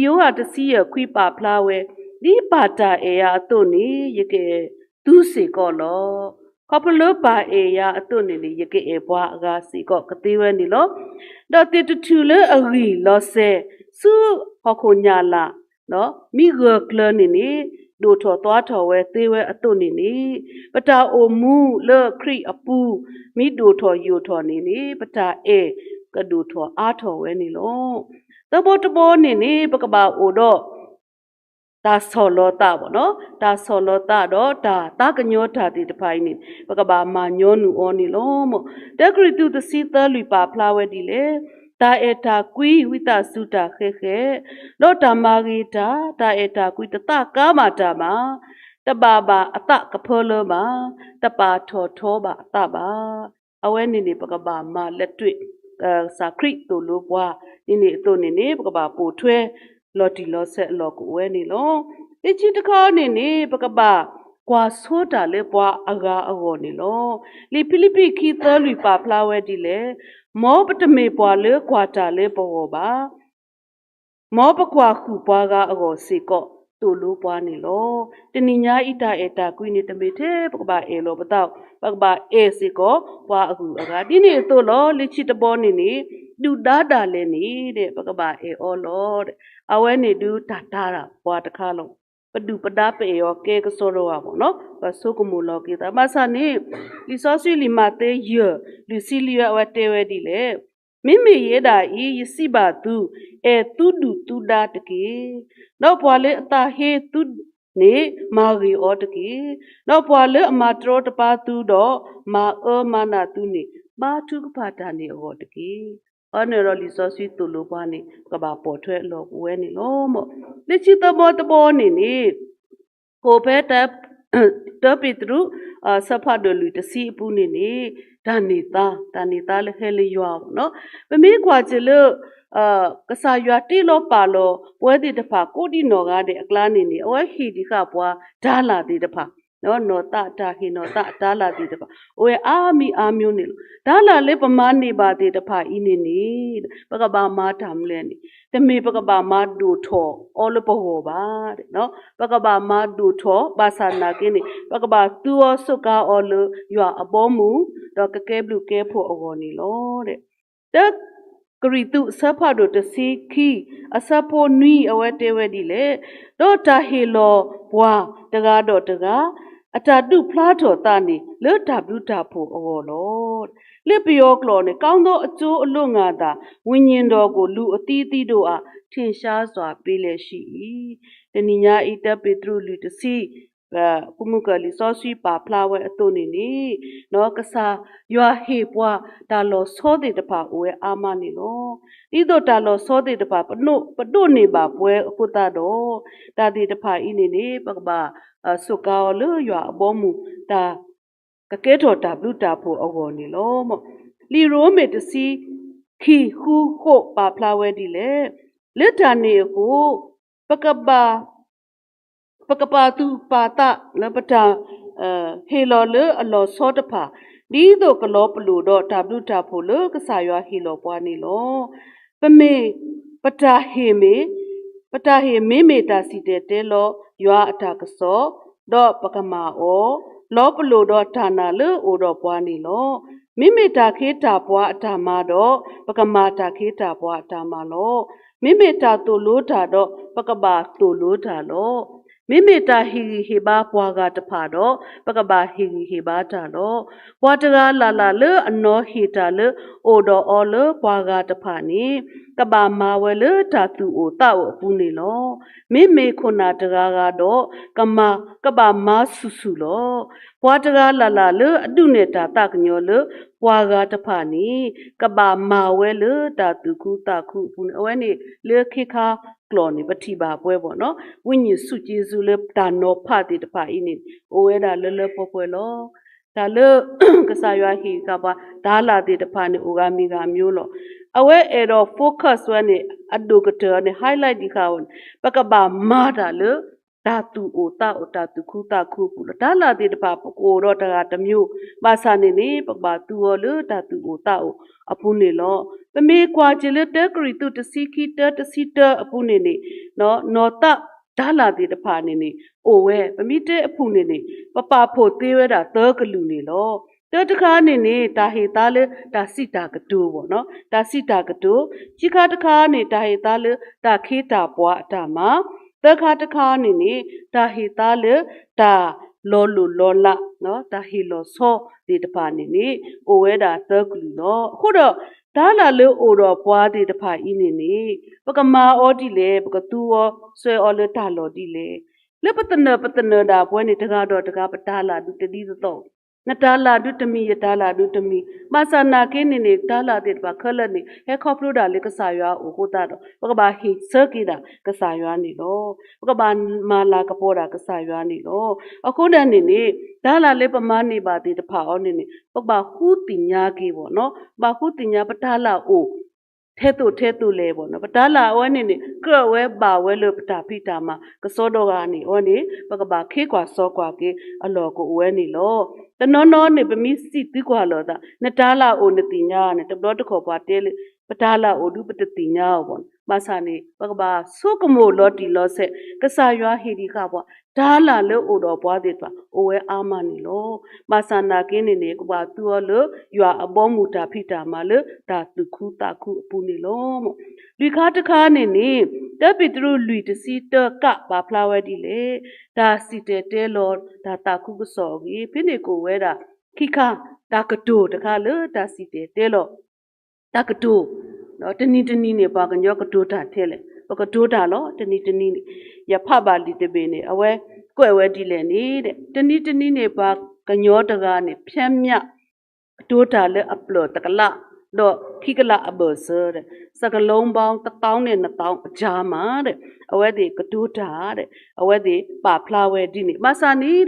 ယိၤဟၣ်တဆံယဲၢ်ခွံပာ်ဖျါဝဲ ဒ်ပၢ်တၢ်အဲၣ်ယၤအသိးန့ၣ် ယကအဲၣ်သုစ့ၢ်ကီးလီၤ. ခီဖျိလၢပၢ်အဲၣ်ယၤအသိးန့ၣ်န့ၣ် ယကအဲၣ်ပှၤအဂၤစ့ၢ်ကီးကသ့ဝဲန့ၣ်လီၤ. ဒီးသ့ၣ်တထူၣ်လၢအဂံၢ်လီၤစဲၤ ဆူဟီၣ်ခိၣ်ညၣ်လၢ် မ့ၢ်ဂၢၢ်ကျၢၤန့ၣ်န့ၣ် ဒိၣ်ထီၣ်သွါထီၣ်ဝဲသ့ဝဲအသိးန့ၣ်န့ၣ် ပတၢ်အိၣ်မူလၢခရံာ်အပူၤ မ့ၢ်ဒိၣ်ထီၣ်ယိာ်ထီၣ်န့ၣ်န့ၣ် ပတၢ်အဲၣ်ကဒိၣ်ထီၣ်အါထီၣ်ဝဲန့ၣ်လီၤ. သၢဘီတဘီန့ၣ်န့ၣ် ပကဘၣ်အိၣ်ဒီး တၢ်ဆီၣ်လီၤသးဘၣ်နီၤ, တၢ်ဆီၣ်လီၤသးဒီးတၢ်သးကညီၤတၢ်သ့ၣ်တဖၣ်အံၤန့ၣ် ပကဘၣ်မၤညီနုၢ်အီၤန့ၣ်လီၤ. တၢကရံၣ်သူးတဆံသၢလွံၢ်ပာ်ဖျါဝဲဒ်လဲၣ်, တၢ်အဲၣ်တၢ်ကွံဝံသးစူၤတၢ်ဃဲဃဲ, ဒီးတၢ်မၤဂ့ၤတၢ်, တၢ်အဲၣ်တၢ်ကွံတသးကါဘၣ်တၢ်ဘၣ်, တဘၣ်ဘၣ်အသးကဖၢလၢဘၣ်, တပာ်ထီၣ်ထီဘၣ်အသးဘၣ်. အဝဲန့ၣ်န့ၣ် ပကဘၣ်မၤလဲၤတွံၢ် ကစၢ်ခရံာ်သိၣ်လိပှၤ ဒ်န့ၣ်အသိးန့ၣ်န့ၣ် ပကဘၣ်ပိာ်ထွဲလီၤတံၢ်လီၤဆဲးအလီၢ်ကအိၣ်ဝဲန့ၣ်လီၤ. လၢခံတခါန့ၣ်န့ၣ် ပကဘၣ်ကွၢ်ဆိတၢ်လၢပှၤအဂၤအဂီၢ်န့ၣ်လီၤ. လံာ်ဖံလံးပံးခံသၢလွံၢ်ပာ်ဖျါဝဲဒ်လဲၣ်, မ်ပတမ့ၢ်ပှၤလၢကွၢ်တၢ်လၢပဂီၢ်ဘၣ် မ်ပကွၢ်ဃုာ်ပှၤဂၤအဂီၢ်စ့ၢ်ကီး သိၣ်လိပှၤန့ၣ်လီၤ. တနံၤညါအံၤတၢ်အဲၣ်တၢ်ကွံန့ၣ် တမ့ၢ်ထဲပကဘၣ်အဲၣ်လီၤပသး, ပကဘၣ်အဲၣ်စ့ၢ်ကီးပှၤအဂုၤအဂၤ ဒ်န့ၣ်အသိးလီၤ. လၢခံတဘီန့ၣ်န့ၣ် ဒုၣ်ဒါဒၣ်လဲာ်န့ၣ် ပကဘၣ်အဲၣ်အီၤလီၤ. အဝဲန့ၣ်ဒုးတၢ်တၤတၢ်ပှၤတခါလီၤ. ပဒုၣ်ပဒါပအဲၣ်အီၤကဲကစီဒီဂၤဘၣ်နီၤ, ပဆိကမိၣ်လီၤက့ၤသး ဘၣ်ဆၣ်န့ၣ် လံာ်စီဆှံလံာ်မးသဲယဲၢ် လွံၢ်ဆံလွံၢ်အဝဲတဲဝဲဒ်လဲၣ်, မ့မ့ၢ်ယဲဒၣ်အံၤ ယစံးဘၣ်သု, အဲၣ်သုဒုၣ်သုဒါတက့ၢ်. ဒီးပှၤလၢအသးဟ့သုန့ၣ် မၤဂ့ၤအီၤတက့ၢ်. ဒီးပှၤလၢအမၤတရီတပါသုဒီး မၤအၢမၤနးသုန့ၣ် ဘါထုကဖၣ်တၢ်န့ၣ်အဂီၢ်တက့ၢ်. အန့ၣ်ဒီးလံာ်စီဆှံသိၣ်လိပှၤန့ၣ် ပကဘၣ်ပိာ်ထွဲအလီၢ်ကအိၣ်ဝဲန့ၣ်လီၤ. လၢခံသၢဘီတဘီန့ၣ်န့ၣ် ကအိၣ်ဖဲ တၢပ့းတရူး အဆၢဖးဒိၣ်လွံၢ်တဆံအပူၤန့ၣ်န့ၣ် တၢ်န့ၢ်သါ, တၢ်န့ၢ်သါလၢဟဲလၢယွၤဘၣ်နီၤ. ပမ့ၢ်ကွၢ်က့ၤလၢ ကစၢ်ယွၤတ့လီၤပာ်လီၤပဝဲသ့ၣ်တဖၣ် ကိးဒံနီၢ်ဂၤဒဲးအကျါန့ၣ်န့ၣ် အဝဲဟ့ၣ်ဒံးဃာ်ပှၤတၤလၣ်သ့ၣ်တဖၣ်, နီၢ်သးအတၢ်ဟ့ၣ်နီၢ်သးအတၤလၣ်သ့ၣ်တဖၣ် အိၣ်ဝဲအါမံၤအါမျိုးန့ၣ်လီၤ. တၤလၣ်လၢပမၤန့ၢ်ဘၣ်သ့ၣ်တဖၣ်အံၤန့ၣ်န့ၣ် ပကဘၣ်မၤတၢ်မနုၤလဲၣ်န့ၣ် တမ့ၢ်ပကဘၣ်မၤဒိၣ်ထီၣ်အီၤလၢပဂီၢ်ဘၣ်. ပကဘၣ်မၤဒိၣ်ထီၣ်ဘၣ်ဆၣ်နာ်က့န့ၣ် ပကဘၣ်သူအီၤစူးကါအီၤလၢယွၤအဘီအမုၢ် ဒီးကကဲဘျုးကဲဖှိၣ်အဂီၢ်န့ၣ်လီၤ. တၢကရံၣ်သူးအဆၢဖးဒိၣ်တဆံခံ အဆၢဖိနွံအဝဲတဲဝဲဒ်လဲၣ်, ဒီးတၢ်ဟ့ၣ်လီၤပှၤတဂၤဒီးတဂၤ အတၢ်ဒုးဖျါထီၣ်သးန့ၣ် လၢတၢ်ဘျုးတၢ်ဖှိၣ်အဂီၢ်လီၤ. လၢပယီၤကျိာ်န့ၣ် ကောင်းသောအကျိုးအလို့ငှာ်သာ ဝိညာဉ်တော်ကို လူအသီးသီးတို့အား ထင်ရှားစွာ ပေးလျက်ရှိ၏. တနံၤညါအံၤ တၢပ့းတရူးလွံၢ်တဆံ ပမုၢ်ကၢၢ်လံာ်စီဆှံပာ်ဖျါဝဲအသိးန့ၣ်န့ၣ် ကစၢ်ယွၤဟ့ၣ်ပှၤတၢ်လီၤဆီသ့ၣ်တဖၣ်အိၣ်ဝဲအါမးန့ၣ်လီၤ. ဒ်သိးတၢ်လီၤဆီသ့ၣ်တဖၣ် ပဒိးန့ၢ်ဘၣ်ပဝဲအဃိသတးဒီး တၢ်သ့ၣ်တဖၣ်အံၤန့ၣ်န့ၣ် ပကဘၣ်စူးကါအီၤလၢယွၤအဘီအမုၢ် တၢ် ကကဲထီၣ်တၢ်ဘျုးတၢ်ဖှိၣ်အဂီၢ်န့ၣ်လီၤ. လံာ်ရိမ့ၤတဆံခံ ဃုဃိး ပာ်ဖျါဝဲဒ်လဲၣ်, လၢတၢ်န့ၣ်အဃိ ပကဘၣ် ပကပာ်သူၣ်ပာ်သးလၢပတၢ် ဟ့ၣ်လီၤလၢအလီၤဆီတဖၣ် ဒ်သိးကလီၤပလိာ်ဒီးတၢ်ဘျုးတၢ်ဖှိၣ်လၢကစၢ်ယွၤဟ့ၣ်လီၤပှၤန့ၣ်လီၤ. ပမ့ၢ် ပတၢ်ဟ့ၣ်မ့ၢ် ပတၢ်ဟ့ၣ်မ့မ့ၢ်တၢ်စံၣ်တဲၤတဲလီၤယွၤအတၢ်ကစီၣ် ဒီးပကမၤအီၤ, လီၤပလိာ်ဒီးတၢ်နာ်လၢအိၣ်ဒီးပှၤန့ၣ်လီၤ. မ့မ့ၢ်တၢ်ခ့တၢ်ပှၤအတၢ်မၤဒီး ပကမၤတၢ်ခ့တၢ်ပှၤအတၢ်မၤလီၤ. မ့မ့ၢ်တၢ်သိၣ်လိတၢ်ဒီး ပကဘၣ်သိၣ်လိတၢ်လီၤ. မ့မ့ၢ်တၢ်ဟ့ၣ်ဂံၢ်ဟ့ၣ်ဘါပှၤဂၤတဖၣ်ဒီး ပကဘၣ်ဟ့ၣ်ဂံၢ်ဟ့ၣ်ဘါတၢ်လီၤ. ပှၤတဂၤလၢ်လၢ်လၢအနီၢ်ဟ့ၣ်တၢ်လၢအိၣ်ဒီးအီၤလၢပှၤဂၤတဖၣ်န့ၣ် ကဘၣ်မၤဝဲလၢတၢ်သူၣ်အိၣ်သးအိၣ်အပူၤန့ၣ်လီၤ. မ့မ့ၢ်ခိၣ်နၢ်တဂၤဂၤဒီး ကမၤ ကဘၣ်မၤဆူၣ်ဆူၣ်လီၤ. ပှၤတဂၤလၢ်လၢ်လၢအဒုးနဲၣ်တၢ်သးကညီၤလၢပှၤဂၤတဖၣ်န့ၣ် ကဘၣ်မၤဝဲလၢတၢ်သူၣ်ခုသးခုအပူၤန့ၣ် အဝဲန့ၣ်လၢခ့ခါကျိာ်န့ၣ် ပထံၣ်ဘၣ်ပှဲၤဘၣ်နီၤ ဝိညာဉ်စုကျေးဇူးလၢတၢ်နီၤဖးသ့ၣ်တဖၣ်အံၤန့ၣ် အိၣ်ဝဲဒၣ်လၢလၢပှဲၤပှဲၤလီၤ. တၢ်လၢ ကစၢ်ယွၤဟ့ၣ်ဃာ်ပှၤ တၤလၣ်သ့ၣ်တဖၣ်န့ၣ် အိၣ်ဂၤမံၤဂၤမျိုးလီၤ. အဝဲအဲၣ်ဒိး focus ဝဲန့ၣ် အဒိၣ်ကတၢၢ်န့ၣ် highlight ဒံးဃာ်ဝဲန့ၣ် ပကဘၣ်မၤတၢ်လၢ တၢ်သူၣ်အိၣ်သးအိၣ် တၢ်သူၣ်ခုသးခုအပူၤလီၤ. တၤလၣ်သ့ၣ်တဖၣ် ပကအိၣ်ဒီးတဂၤတမျိုး ဘၣ်ဆၣ်န့ၣ်န့ၣ် ပကဘၣ်သူအီၤလၢတၢ်သူၣ်အိၣ်သးအိၣ်အပူၤန့ၣ်လီၤ. ပမ့ၢ်ကွၢ်က့ၤလၢတၢကရံၣ်သူးတဆံခံ တၢတဆံတၢအပူၤန့ၣ်န့ၣ် နီၢ်သး တၢ်လၢ်သ့ၣ်တဖၣ်န့ၣ်န့ၣ် အိၣ်ဝဲ ပမ့ၢ်တဲအဖုၣ်န့ၣ်န့ၣ် ပပာ်ဖှိၣ်သ့ဝဲဒၣ်သၢကလုာ်န့ၣ်လီၤ. တၢတခါန့ၣ်န့ၣ် တၢ်ဟ့ၣ်သါလၢတၢ်စံးတၢ်ကတိၤဘၣ်နီၤ, တၢ်စံးတၢ်ကတိၤ, ခံခါတခါန့ၣ် တၢ်ဟ့ၣ်သါလၢတၢ်ခ့တၢ်ပှၤအတၢ်မၤ, သၢခါတခါန့ၣ်န့ၣ် တၢ်ဟ့ၣ်သါလၢတၢ်လီၤလိၢ်လီၤလး, တၢ်ဟ့ၣ်လီၤဆီသ့ၣ်တဖၣ်န့ၣ်န့ၣ် အိၣ်ဝဲဒၣ်သၢကလုာ်လီၤ. အဃိဒီး တၢ်လၢ်လၢအိၣ်ဒီးပှၤသ့ၣ်တဖၣ်အံၤန့ၣ်န့ၣ် ပကမၤအီၤဒ်လဲၣ်, ပကသူအီၤဆွဲအီၤလၢတၢ်လီၢ်ဒ်လဲၣ်, လၢပသနၢၣ်ပသနၢၣ်ဒၣ်ပဝဲန့ၣ် တဂၤဒီးတဂၤ ပတၢ်လၢ်ဒုးတဒ်သိးသိး, နတၢ်လၢ်ဒုးတမံၤ ယတၢ်လၢ်ဒုးတမံၤ, ဘၣ်ဆၣ်နာ်က့န့ၣ်န့ၣ် တၢ်လၢ်သ့ၣ်တဖၣ်ခဲလၢာ်န့ၣ် ဟဲခီဖျိဒၣ်လၢကစၢ်ယွၤအအိၣ်အဃိသတးဒီး ပကဘၣ်ဟ့ၣ်ဆၢက့ၤဒၣ်ကစၢ်ယွၤန့ၣ်လီၤ. ပကဘၣ်မၤလၤကပီၤဒၣ်ကစၢ်ယွၤန့ၣ်လီၤ. အဃိဒၣ်န့ၣ်န့ၣ် တၢ်လၢ်လၢပမၤန့ၢ်ဘၣ်သ့ၣ်တဖၣ်အီၤန့ၣ်န့ၣ် ပကဘၣ်ဃုသ့ၣ်ညါက့ၤဘၣ်နီၤ, ဘၣ်ဃုသ့ၣ်ညါ ပတၢ်လၢ်အိၣ် ထဲသိးထဲသိးလဲၣ်ဘၣ်နီၤ, ပတၢ်လၢ်အဝဲန့ၣ်န့ၣ် ကြၢးဝဲဘၣ်ဝဲလၢပတၢ်ဖံးတၢ်မၤ ကစီဒီဂၤန့ၣ် အဝဲန့ၣ် ပကဘၣ်ခ့ကွၢ်စီကွၢ်က့ၤအလီၢ်ကအိၣ်ဝဲန့ၣ်လီၤ. တနီၤနီၤန့ၣ် ပမ့ၢ်စံးသံကွၢ်လိာ်သး နတၢ်လၢ်အိၣ်နသ့ၣ်ညါန့ၣ် တဘျီတခီၣ်ပှၤတဲလၢ ပတၢ်လၢ်အိၣ်ဒုးပတသ့ၣ်ညါအီၤဘၣ်နီၤ, ဘၣ်ဆၣ်န့ၣ် ပကဘၣ်ဆိကမိၣ်လီၤတံၢ်လီၤဆဲး ကစၢ်ယွၤဟ့ၣ်ဒံးဃာ်ပှၤ တၢ်လၢ်လၢအိၣ်ဒီးပှၤသ့ၣ်တဖၣ် အိၣ်ဝဲအါမးန့ၣ်လီၤ. ဘၣ်ဆၣ်နာ်က့န့ၣ်န့ၣ် ကဘၣ်သူအီၤလၢ ယွၤအဘီအမုၢ်တၢ်ဖံးတၢ်မၤလၢတၢ်သူၣ်ခုသးခုအပူၤန့ၣ်လီၤ. လွံၢ်ခါတခါန့ၣ်န့ၣ် တၢပ့းတရူးလွံၢ်တဆံတၢ က ပာ်ဖျါဝဲဒ်လဲၣ်, တၢ်စံၣ်တဲၤတဲလီၤတၢ်သးခုကစီၣ်အဂ့ၢ် ဖဲန့ၣ်ကအိၣ်ဝဲဒၣ် ခံခါ တၢ်ကတိၤတခါလၢတၢ်စံၣ်တဲၤတဲလီၤ တၢ်ကတိၤ, တနံၤတနံၤန့ၣ် ပှၤကညီကတိၤတၢ်ထဲလဲၣ်, ပကတိၤတၢ်လီၤ. တနံၤတနံၤန့ၣ် ယဖးဘၣ်လံာ်တဘ့ၣ်န့ၣ် အဝဲကွဲးဝဲဒ်လဲၣ်န့ၣ် တနံၤတနံၤန့ၣ် ပှၤကညီတဂၤန့ၣ် ဖျဲးမျး ကတိၤတၢ်လၢအပျၢၢ်တကလး ဒီးခံကလးအဘၢၣ်စၢၤ စကလုံးပေါင်း တစ်သောင်းနဲ့ နှစ်သောင်းအကြားမှာ အဝဲသ့ၣ်ကတိၤတၢ် အဝဲသ့ၣ်ပာ်ဖျါဝဲဒ်န့ၣ် ဘၣ်ဆၣ်န့ၣ်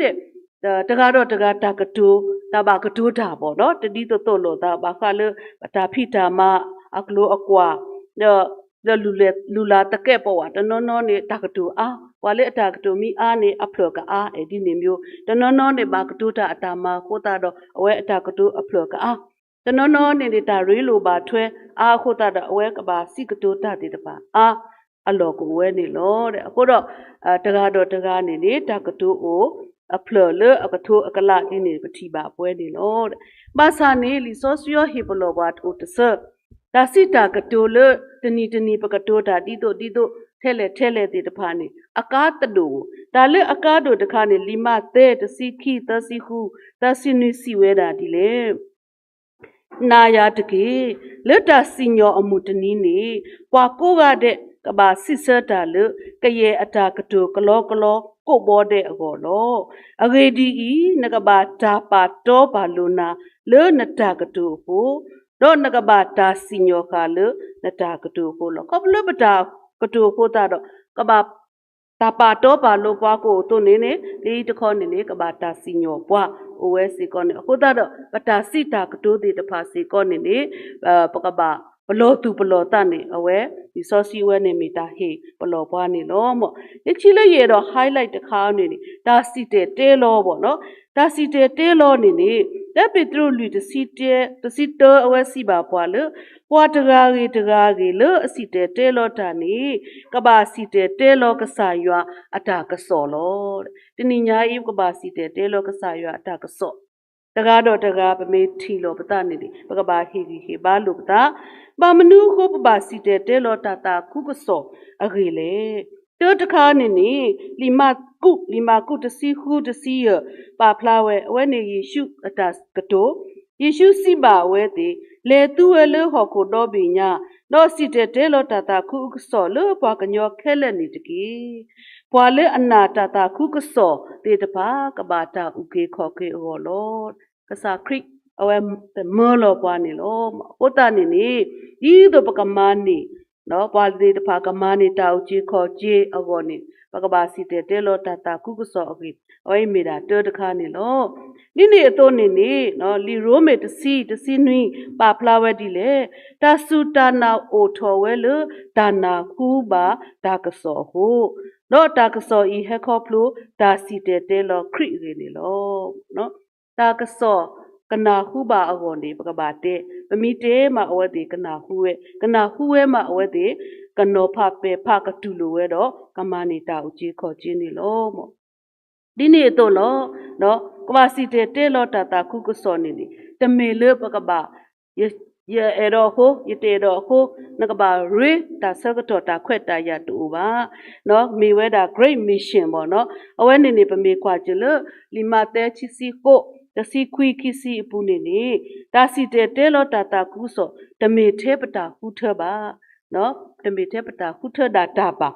တဂၤဒီးတဂၤတၢ်ကတိၤ တၢ်ဘၣ်ကတိၤတၢ်ဘၣ်ဒီး တဒ်သိးသိးလိာ်သး ဘၣ်ဃးလၢ ပတၢ်ဖံးတၢ်မၤအကျိၤအကွာ် ဒီး ဒီးလူၤလၢ်သကဲးပဝး တနီၤနီၤန့ၣ် တၢ်ကတိၤအါ, ပှၤလၢအတၢ်ကတိၤမ့ၢ်အါန့ၣ် အဖျၢၣ်ကအါ အဲၣ်ဒ်န့ၣ်မ့ၢ်, တနီၤနီၤန့ၣ် ဘၣ်ကတိၤတၢ်အတၢ်မၤအဃိသတးဒီး အဝဲအတၢ်ကတိၤအဖျၢၣ်ကအါ, တနီၤနီၤန့ၣ်န့ၣ် တၢ်ရ့လိာ်ဘၣ်ထွဲအါအဃိသတးဒီး အဝဲကဘၣ်စံးကတိၤတၢ်သ့ၣ်တဖၣ်အါ အလီၢ်ကအိၣ်ဝဲန့ၣ်လီၤ. အဃိဒီး တဂၤဒီးတဂၤန့ၣ်န့ၣ် တၢ်ကတိၤအိၣ် အဖျၢၣ်လၢအကထိအကလးဒ်န့ၣ် ပထံၣ်ဘၣ်ပှဲၤန့ၣ်လီၤ. ဘၣ်ဆၣ်န့ၣ် လံာ်စီဆှံအံၤဟ့ၣ်ပလီၢ်ပှၤတအိၣ်တဆၢ တၢ်စံးတၢ်ကတိၤလၢ တနံၤတနံၤပကတိၤတၢ်ဒ်သိးဒ်သိး ထဲလဲၣ်ထဲလဲၣ်သ့ၣ်တဖၣ်န့ၣ် အကါတဒိၣ်ဧိၤ, တၢ်လၢအကါဒိၣ်တခါန့ၣ် လံာ်မးသဲ တဆံခံ သၢဆံဃု သၢဆံနွံ စံးဝဲဒၣ်ဒ်လဲၣ် နာ်ယွၤတက့ၢ်, လၢတၢ်စံၣ်ညီၣ်အမုၢ်တနံၤန့ၣ် ပှၤကိးဂၤဒဲး ကဘၣ်စံးဆၢတၢ်လၢ ကယဲၢ်အတၢ်ကတိၤကလီကလီကိးဘီဒဲးအဂီၢ်လီၤ. အဂ့ၢ်ဒ်အံၤ, နကဘၣ်တၢ်ပာ်တီပာ်လိၤနၤ လၢနတၢ်ကတိၤအဃိ, ဒီးနကဘၣ်တၢ်စံၣ်ညီၣ်ဃာ်လၢနတၢ်ကတိၤအဃိလီၤ. ခီဖျိလၢပတၢ်ကတိၤအဃိသတးဒီး ကဘၣ် တၢ်ပာ်တီပာ်လိၤပှၤကအိၣ်အသိးန့ၣ်န့ၣ် လၢအံၤတခီန့ၣ်န့ၣ် ကဘၣ်တၢ်စံၣ်ညီၣ်ပှၤ အိၣ်ဝဲစ့ၢ်ကီးန့ၣ် အဃိသတးဒီး ပတၢ်စံးတၢ်ကတိၤသ့ၣ်တဖၣ်စ့ၢ်ကီးန့ၣ်န့ၣ် ပကဘၣ်ပလီၢ်သူၣ်ပလီၢ်သးန့ၣ် အဝဲ လံာ်စီဆှံဝဲန့ၣ်မ့ၢ်တၢ်ဟ့ၣ်ပလီၢ်ပှၤန့ၣ်လီၤ. လၢခံလၢယအဲၣ်ဒိး highlight တခါန့ၣ်န့ၣ် တၢ်စံၣ်တဲၤတဲလီၤဘၣ်နီၤ တၢ်စံၣ်တဲၤတဲလီၤန့ၣ်န့ၣ် တၢပ့းတရူးလွံၢ်တဆံတၢ တဆံတၢ အဝဲစံးဘၣ်ပှၤလၢ ပှၤတဂၤဂ့ၤတဂၤဂ့ၤလၢအစံၣ်တဲၤတဲလီၤတၢ်န့ၣ် ကဘၣ်စံၣ်တဲၤတဲလီၤကစၢ်ယွၤအတၢ်ကစီၣ်လီၤ. တနံၤညါအံၤ ပကဘၣ်စံၣ်တဲၤတဲလီၤကစၢ်ယွၤအတၢ်ကစီၣ် တဂၤဒီးတဂၤ ပမ့ၢ်ထံၣ်လိာ်ပသးန့ၣ်န့ၣ် ပကဘၣ်ဟ့ၣ်ဂံၢ်ဟ့ၣ်ဘါလိာ်ပသး, ဘၣ်မနုၤအဃိပဘၣ်စံၣ်တဲၤတဲလီၤတၢ်သးခုကစီၣ်အဂ့ၢ်လဲၣ်. တၢတခါန့ၣ်န့ၣ် လံာ်မၢ်ကူး လံာ်မၢ်ကူးတဆံဃုတဆံယဲၢ် ပာ်ဖျါဝဲ အဝဲန့ၣ်ယ့ၣ်ၡူးအတၢ်ကတိၤ, ယ့ၣ်ၡူးစံးဘၣ်အဝဲသ့ၣ်, လဲၤသူဝဲလၢဟီၣ်ခိၣ်ဒီဘ့ၣ်ညါ, ဒီးစံၣ်တဲၤတဲလီၤတၢ်သးခုကစီၣ်လၢပှၤကညီခဲလၢာ်န့ၣ်တက့ၢ်. ပှၤလၢအနာ်တၢ်သးခုကစီၣ်သ့ၣ်တဖၣ် ကဘၣ်တၢ်အုၣ်က့ၤခီၣ်က့ၤအဂီၢ်လီၤ. ကစၢ်ခရံာ် အဝဲမၢလီၤပှၤန့ၣ်လီၤ. အဃိသတးန့ၣ်န့ၣ် ဒ်သိးပကမၤန့ၢ် ပှၤသ့ၣ်တဖၣ်ကမၤန့ၢ်တၢ်အုၣ်က့ၤခီၣ်က့ၤအဂီၢ်န့ၣ် ပကဘၣ်စံၣ်တဲၤတဲလီၤတၢ်သးခုကစီၣ်အဂ့ၢ် အဝဲအံၤမ့ၢ်ဒၣ်တၢတခါန့ၣ်လီၤ. ဒ်န့ၣ်အသိးန့ၣ်န့ၣ် လံာ်ရိမ့ၤတဆံ တဆံနွံ ပာ်ဖျါဝဲဒ်လဲၣ်, တၢ်စူၢ်တၢ်နာ်အိၣ်ထီၣ်ဝဲလၢ တၢ်နၢ်ဟူဘၣ်တၢ်ကစီၣ်အဃိ, ဒီးတၢ်ကစီၣ်အံၤဟဲခီဖျိ တၢ်စံၣ်တဲၤတဲလီၤခရံာ်အဂ့ၢ်န့ၣ်လီၤ. တၢ်ကစီၣ်ကနၢ်ဟူဘၣ်အဂီၢ်န့ၣ် ပကဘၣ်တဲ, ပမ့ၢ်တဲမးအဝဲသ့ၣ်ကနၢ်ဟူဝဲ, ကနၢ်ဟူဝဲမးအဝဲသ့ၣ် ကနီၤဖးပဲာ်ဖးကတူၢ်လိာ်ဝဲဒီး ကမၤန့ၢ်တၢ်အုၣ်က့ၤခီၣ်က့ၤန့ၣ်လီၤ. ဒ်န့ၣ်အသိးလီၤ. ကဘၣ်စံၣ်တဲၤတဲလီၤတၢ်သးခုကစီၣ်န့ၣ်န့ၣ် တမ့ၢ်လၢပကဘၣ် ယအဲၣ်ဒိးအဃိ ယတအဲၣ်ဒိးအဃိ နကဘၣ်ရ့တၢ်ဆၢကတီၢ်တၢ်ခွဲးတၢ်ယာ်တအိၣ်ဘၣ်. မ့ၢ်ဝဲဒၣ် Great Mission ဘၣ်နီၤ. အဝဲန့ၣ်န့ၣ် ပမ့ၢ်ကွၢ်က့ၤလၢ လံာ်မးသဲခံဆံဃိး တဆံခွံခံဆံအပူၤန့ၣ်န့ၣ် တၢ်စံၣ်တဲၤတဲလီၤတၢ်သးခုကစီၣ် တမ့ၢ်ထဲပတၢ်ဃုထၢဘၣ် တမ့ၢ်ထဲပတၢ်ဃုထၢဒၣ်တၢ်ဘၣ်.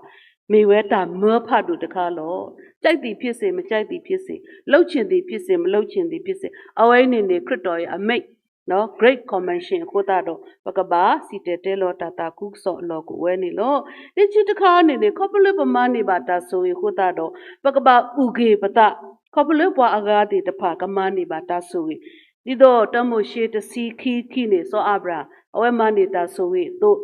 မ့ၢ်ဝဲတၢ်မၢဖးဒိၣ်တခါလီၤ. ကြိုက်သည်ဖြစ်စေ မကြိုက်သည်ဖြစ်စေ, လုပ်ချင်သည်ဖြစ်စေ မလုပ်ချင်သည်ဖြစ်စေ, အဝဲအံၤန့ၣ်န့ၣ် ခရံာ်တီၢ်အံၤအမိန့် Great Commission အဃိသတးဒီး ပကဘၣ်စံၣ်တဲၤတဲလီၤတၢ်သးခုကစီၣ်အလီၢ်ကအိၣ်ဝဲန့ၣ်လီၤ. တဆံတခါန့ၣ်န့ၣ် ခီဖျိလၢပမၤန့ၢ်ဘၣ်တၢ်ဆိၣ်ဂ့ၤအဃိသတးဒီး ပကဘၣ်အုၣ်က့ၤပသး ခီဖျိလၢပှၤအဂၤသ့ၣ်တဖၣ်ကမၤန့ၢ်ဘၣ်တၢ်ဆိၣ်ဂ့ၤ ဒ်သိးတၢမိၤၡ့တဆံခံခံန့ၣ် စီၤအၤဘြၤဟၣ် အဝဲမၤန့ၢ်တၢ်ဆိၣ်ဂ့ၤအသိး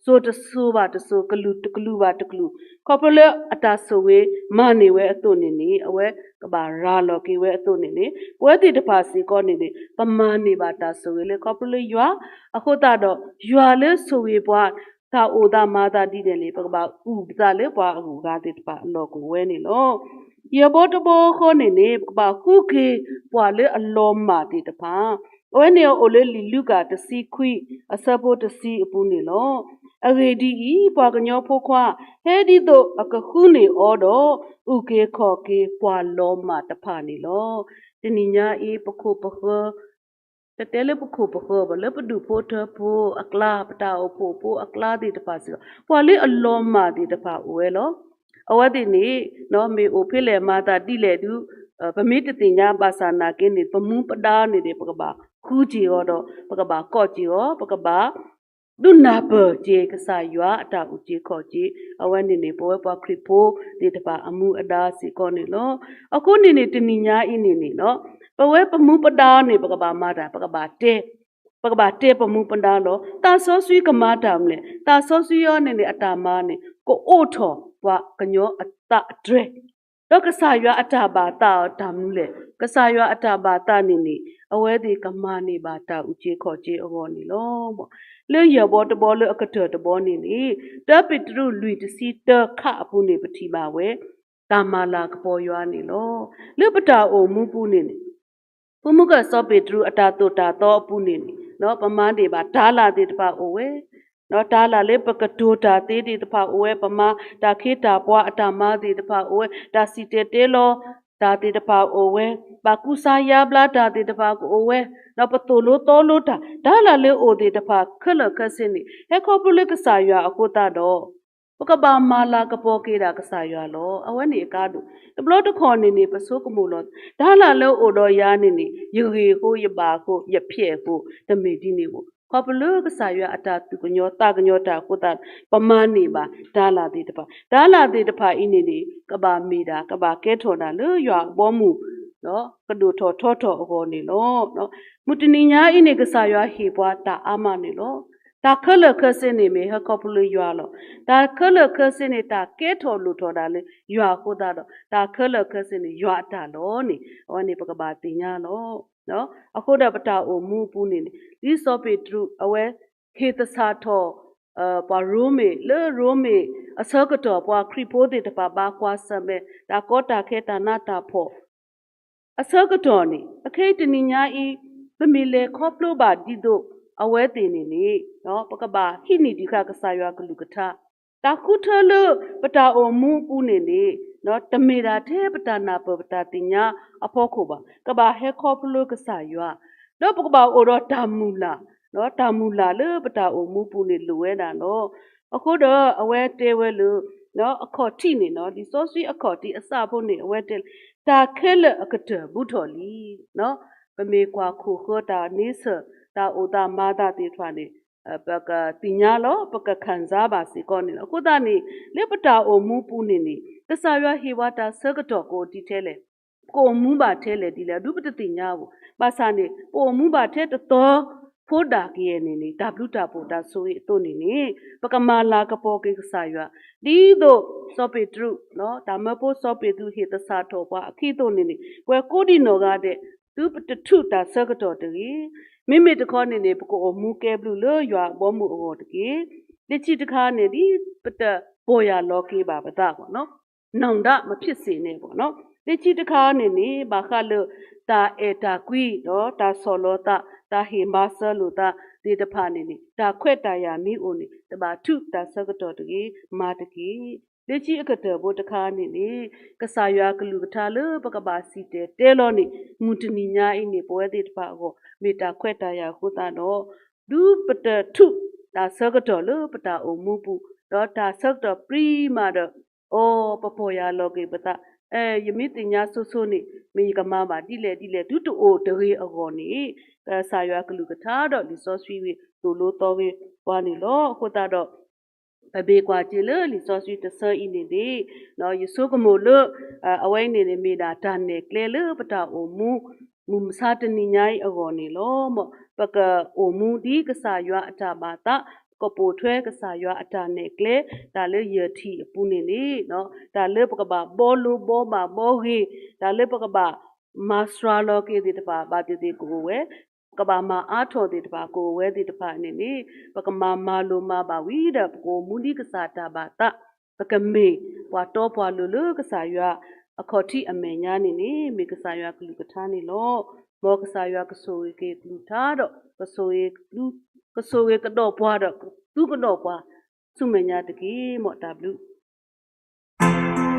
စိၤတစိၤဘၣ်တစိၤ ကလုာ်တကလုာ်ဘၣ်တကလုာ် ခီဖျိလၢအတၢ်ဆိၣ်ဂ့ၤမၤန့ၢ်ဝဲအသိးန့ၣ်န့ၣ် အဝဲကဘၣ်ရၤလီၤက့ၤဝဲအသိးန့ၣ်န့ၣ် ပဝဲသ့ၣ်တဖၣ်စ့ၢ်ကီးန့ၣ်န့ၣ် ပမၤန့ၢ်ဘၣ်တၢ်ဆိၣ်ဂ့ၤလၢခီဖျိလၢယွၤ အဃိသတးဒီး ယွၤလၢဆိၣ်ဂ့ၤပှၤ တၢ်အိၣ်သးမၤသးဒ်န့ၣ်န့ၣ် ပကဘၣ်အုၣ်ပသးလၢပှၤအဂုၤအဂၤသ့ၣ်တဖၣ်အလီၢ်ကအိၣ်ဝဲန့ၣ်လီၤ. ယဲၢ်ဘီတဘီဃီန့ၣ်န့ၣ် ပကဘၣ်ဃုက့ၤပှၤလၢအလီၤမၢ်သ့ၣ်တဖၣ် အဝဲန့ၣ်အိၣ်လၢလံာ်လူၤကၣ်တဆံခွံ အဆၢဖိတဆံအပူၤန့ၣ်လီၤ. အဂ့ၢ်ဒ်အံၤ, ပှၤကညီဖိခွါ, ဟဲဒ်သိးအကဃုန့ၢ်အီၤဒီး အုၣ်က့ၤခီၣ်က့ၤပှၤလီၤမၢ်တဖၣ်န့ၣ်လီၤ. တနံၤညါအံၤ ပခိၣ်ပဃၢၤ တတဲလၢပခိၣ်ပဃၢၤဘၣ် လၢပဒူၣ်ဖိထၢဖိအကျါ ပတၢ်အိၣ်ဖှိၣ်ဖိအကျါသ့ၣ်တဖၣ်စ့ၢ်ကီး ပှၤလၢအလီၤမၢ်သ့ၣ်တဖၣ်အိၣ်ဝဲလီၤ. အဝဲသ့ၣ်န့ၣ် မ့ၢ်အိၣ်ဖဲလဲၣ်မၤသးဒ်လဲၣ်ဒုး ပမ့ၢ်တသ့ၣ်ညါဘၣ်ဆၣ်နာ်က့န့ၣ် ပမူပဒါန့ၣ်ဒီး ပကဘၣ်ဃုက့ၤအီၤဒီး ပကဘၣ်ကိးက့ၤအီၤ ပကဘၣ် ဒုးနၢ်ပၢၢ်က့ၤကစၢ်ယွၤအတၢ်အုၣ်က့ၤခီၣ်က့ၤ အဝဲန့ၣ်န့ၣ် ပဝဲပှၤခရံာ်ဖိသ့ၣ်တဖၣ်အမူအဒါစ့ၢ်ကီးန့ၣ်လီၤ. အဃိန့ၣ်န့ၣ် တနံၤညါအံၤန့ၣ်န့ၣ် ပဝဲပမူပဒါန့ၣ် ပကဘၣ်မၤတၢ် ပကဘၣ်တဲ ပကဘၣ်တဲပမူပဒါလီၤ. သးစီဆှံကမၤတၢ်မနုၤလဲၣ်, သးစီဆှံအံၤန့ၣ်န့ၣ် အတၢ်မၤန့ၣ် ကအိးထီၣ်ပှၤကညီအသးအတြဲၤ ဒီးကစၢ်ယွၤအတၢ်ဘၣ်သးအီၤတၢ်မနုၤလဲၣ်, ကစၢ်ယွၤအတၢ်ဘၣ်သးန့ၣ်န့ၣ် အဝဲသ့ၣ်ကမၤန့ၢ်ဘၣ်တၢ်အုၣ်က့ၤခီၣ်က့ၤအဂီၢ်န့ၣ်လီၤ. လၢယဲၢ်ဘီတဘီလၢအကတၢၢ်တဘီန့ၣ်န့ၣ် တၢပ့းတရူးလွံၢ်တဆံတၢခးအပူၤန့ၣ် ပထံၣ်ဘၣ်ဝဲ တၢ်မၤလၤကပီၤယွၤန့ၣ်လီၤ. လၢပတၢ်အိၣ်မူပူၤန့ၣ်န့ၣ် ပမူကစီၤပ့းတရူးအတၢ်သိၣ်တၢ်သီအပူၤန့ၣ်န့ၣ် ပမၤန့ၢ်ဘၣ်တၢ်လၢ်သ့ၣ်တဖၣ်အိၣ်ဝဲ, တၢ်လၢ်လၢပကတိၤတၢ်သ့သ့ၣ်တဖၣ်အိၣ်ဝဲ, ပမၤတၢ်ခ့တၢ်ပှၤအတၢ်မၤသ့ၣ်တဖၣ်အိၣ်ဝဲ, တၢ်စံၣ်တဲၤတဲလီၤတၢ်သ့ၣ်တဖၣ်အိၣ်ဝဲ, ဘၣ်ကူစါယါဘျါတၢ်သ့ၣ်တဖၣ်ကအိၣ်ဝဲ, ဒီးပသိၣ်လိသီလိတၢ် တၢ်လၢ်လၢအိၣ်သ့ၣ်တဖၣ်ခဲလၢာ်ခဲဆ့န့ၣ် ဟဲခီဖျိလၢကစၢ်ယွၤအဃိသတးဒီး ပကဘၣ်မၤလၤကပီၤက့ၤဒၣ်ကစၢ်ယွၤလီၤ. အဝဲန့ၣ်အကါဒိၣ် တဘျီတခီၣ်န့ၣ်န့ၣ် ပဆိကမိၣ်လီၤ တၢ်လၢ်လၢအိၣ်ဒီးယၤန့ၣ်န့ၣ် ယဂ့ၢ်အဃိ ယဘၣ်အဃိ ယဖျဲးအဃိ တမ့ၢ်ဒ်န့ၣ်ဘၣ်. ခီဖျိလၢကစၢ်ယွၤအတၢ်သူၣ်ကညီၤသးကညီၤတၢ်အဃိသတး ပမၤန့ၢ်ဘၣ်တၢ်လၢ်သ့ၣ်တဖၣ်, တၢ်လၢ်သ့ၣ်တဖၣ်အံၤန့ၣ်န့ၣ် ကဘၣ်မ့ၢ်ဒၣ် ကဘၣ်ကဲထီၣ်ဒၣ်လၢယွၤအဘီအမုၢ် ကဒိၣ်ထီၣ်ထီထီၣ်အဂီၢ်န့ၣ်လီၤ. မုၢ်တနံၤညါအံၤန့ၣ် ကစၢ်ယွၤဟ့ၣ်ပှၤတၢ်အါမးန့ၣ်လီၤ. တၢ်ခဲလၢာ်ခဲဆ့န့ၣ်မ့ၢ်ဟဲခီဖျိလၢယွၤလီၤ. တၢ်ခဲလၢာ်ခဲဆ့န့ၣ် တၢ်ကဲထီၣ်လိၣ်ထီၣ်ဒၣ်လၢယွၤအဃိသတးဒီး တၢ်ခဲလၢာ်ခဲဆ့န့ၣ် ယွၤအတၢ်လီၤန့ၣ် အဝဲန့ၣ်ပကဘၣ်သ့ၣ်ညါလီၤ. အဃိဒီးပတၢ်အိၣ်မူအပူၤန့ၣ်န့ၣ် ဒ်စီၤပ့းတရူး အဝဲဟ့ၣ်သဆၣ်ထီၣ် ပှၤရိမ့ၤ လၢရိမ့ၤအဆၢကတီၢ် ပှၤခရံာ်ဖိသ့ၣ်တဖၣ်ဘၣ်ကွၢ်ဆၢၣ်မဲာ် တၢ်ကီတၢ်ခဲတၢ်နးတၢ်ဖှီၣ် အဆၢကတီၢ်န့ၣ် အခဲအံၤတနံၤညါအံၤ ပမ့ၢ်လဲၤခီဖျိဘၣ်ဒ်သိးအဝဲသ့ၣ်န့ၣ်န့ၣ် ပကဘၣ်ဟံးန့ၢ်ဒံးဃာ်ကစၢ်ယွၤကလုၢ်ကထါ တၢ်ဃုထၢလၢပတၢ်အိၣ်မူအပူၤန့ၣ်န့ၣ် တမ့ၢ်ဒၣ်ထဲပတၢ်နၢ်ပၢၢ်ပတၢ်သ့ၣ်ညါအဖီခိၣ်ဘၣ်. ကဘၣ်ဟဲခီဖျိကစၢ်ယွၤ ဒီးပကဘၣ်အိၣ်ဒီးတၢ်မုၢ်လၢ် တၢ်မုၢ်လၢ်လၢပတၢ်အိၣ်မူပူၤန့ၣ်လိၣ်ဝဲဒၣ်လီၤ. အဃိဒီးအဝဲတဲဝဲလၢ အခီၣ်ထံးန့ၣ် လံာ်စီဆှံအခီၣ်ထံးအစးဖိန့ၣ် အဝဲတဲလၢ တၢ်ခဲလၢာ်အကတၢၢ်ဘူးထီၣ်လံ. ပမ့ၢ်ကွၢ်ခိၣ်ဃၢတၢ်န့ဆၢၣ် တၢ်အိၣ်သးမၤသးသ့ၣ်တဖၣ်န့ၣ် ပကသ့ၣ်ညါလီၤ ပကခံစားဘၣ်စ့ၢ်ကီးန့ၣ်လီၤ. အဃိသတးန့ၣ် လၢပတၢ်အိၣ်မူပူၤန့ၣ်န့ၣ် ကစၢ်ယွၤဟ့ၣ်ပှၤတၢ်ဆၢကတီၢ်ကအိၣ်ဒ်ထဲလဲၣ် ပကအိၣ်မူဘၣ်ထဲလဲၣ်ဒ်လဲၣ် ဒုးပတသ့ၣ်ညါဘၣ်. ဘၣ်ဆၣ်န့ၣ် ပအိၣ်မူဘၣ်ထဲတသီဖိဒၣ်ကယဲၢ်န့ၣ်န့ၣ် တၢ်ဘျုးတၢ်ဖှိၣ်တၢ်ဆိၣ်ဂ့ၤအသိးန့ၣ်န့ၣ် ပကမၤလၤကပီၤက့ၤကစၢ်ယွၤ ဒ်သိးစီၤပ့းတရူး တၢ်မၢဖိစီၤပ့းတရူးဟ့ၣ်သဆၣ်ထီၣ်ပှၤအခံအသိးန့ၣ်န့ၣ် ပဝဲကိးဒံနီၢ်ဂၤဒဲး သုပတထုးတၢ်ဆၢကတီၢ်တဂ့ၤ. မ့မ့ၢ်တခီန့ၣ်န့ၣ် ပကအိၣ်မူကဲဘျုးလၢယွၤအဘီအမုၢ်အဂီၢ်တက့ၢ်. လၢခံတခါန့ၣ် ဒ်ပတပီၢ်ယၢ်လီၤက့ၤဘၣ်ပသးဘၣ်နီၤ, နောင်တမဖြစ်စေနဲ့ဘၣ်နီၤ. လၢခံတခါန့ၣ်န့ၣ် ဘၣ်ဃးလၢ တၢ်အဲၣ်တၢ်ကွံ ဒီးတၢ်ဆီၣ်လီၤသး, တၢ်ဟ့ၣ်မၤစၢၤလိာ်သးသ့ၣ်တဖၣ်န့ၣ်န့ၣ် တၢ်ခွဲးတၢ်ယာ်မ့ၢ်အိၣ်န့ၣ် တဘၣ်ထုးတၢ်ဆၢကတီၢ်တဂ့ၤ, မၤတက့ၢ်. လၢခံအကတၢၢ်ဖိတခါန့ၣ်န့ၣ် ကစၢ်ယွၤကလုၢ်ကထါလၢပကဘၣ်စံၣ်တဲၤတဲလီၤန့ၣ် မုၢ်တနံၤညါအံၤန့ၣ် ပဝဲသ့ၣ်တဖၣ်အဂီၢ် မ့ၢ်တၢ်ခွဲးတၢ်ယာ်အဃိသတးဒီး ဒုးပတထုးတၢ်ဆၢကတီၢ်လၢပတၢ်အိၣ်မူပူၤ, ဒီးတၢ်ဆၢကတီၢ်ပြံမးဒီး အိ ပပီၢ်ယၢ်လီၤက့ၤပသး, ယမ့ၢ်သ့ၣ်ညါဆိဆိန့ၣ် မ့ၢ်ယကမၤဘၣ်ဒ်လဲၣ်ဒ်လဲၣ် ဒုးတအိၣ်တဂ့ၤအဂီၢ်န့ၣ် ကစၢ်ယွၤကလုၢ်ကထါဒီးလံာ်စီဆှံဂ့ၤ သိၣ်လိသီဂ့ၤပှၤန့ၣ်လီၤ. အဃိသတးဒီး ပမ့ၢ်ကွၢ်က့ၤလၢလံာ်စီဆှံတဆၢအံၤန့ၣ်န့ၣ် ယဆိကမိၣ်လၢ အဝဲအံၤန့ၣ်န့ၣ် မ့ၢ်ဒၣ်တၢ်နဲၣ်ကျဲလၢပတၢ်အိၣ်မူ မုၢ်မဆါတနံၤညါအံၤအဂီၢ်န့ၣ်လီၤ. မ်ပကအိၣ်မူဒ်ကစၢ်ယွၤအတၢ်ဘၣ်သး, ပကပိာ်ထွဲကစၢ်ယွၤအတၢ်နဲၣ်ကျဲ တၢ်လၢယဲၢ်ထံၣ်အပူၤန့ၣ်န့ၣ် တၢ်လၢပကဘၣ်ဘှီလိဘှီဘၣ်ဘှီဂ့ၤ, တၢ်လၢပကဘၣ်မၤစှၤလီၤက့ၤသ့ၣ်တဖၣ် ဘၣ်သ့ၣ်သ့ၣ်ကအိၣ်ဝဲ ကဘၣ်မၤအါထီၣ်သ့ၣ်တဖၣ် ကအိၣ်ဝဲသ့ၣ်တဖၣ်န့ၣ်န့ၣ် ပကမၤမၤလိာ်မၤဘၣ်ဝံၤဒီး ပကအိၣ်မူဒ်ကစၢ်တၢ်ဘၣ်သး, ပကမ့ၢ်ပှၤတီပှၤလိၤလၢကစၢ်ယွၤအခီၣ်ထံးအမဲာ်ညါန့ၣ်န့ၣ် မ့ၢ်ကစၢ်ယွၤကလုၢ်ကထါန့ၣ်လီၤ. မ်ကစၢ်ယွၤကဆိၣ်ဂ့ၤက့ၤကလုၢ်ကထါဒီး ကဆိၣ်ဂ့ၤကဒီးပှၤဒီး သူကဒီးပှၤဆူမဲာ်ညါတက့ၢ်. မ်တၢ်ဘျုး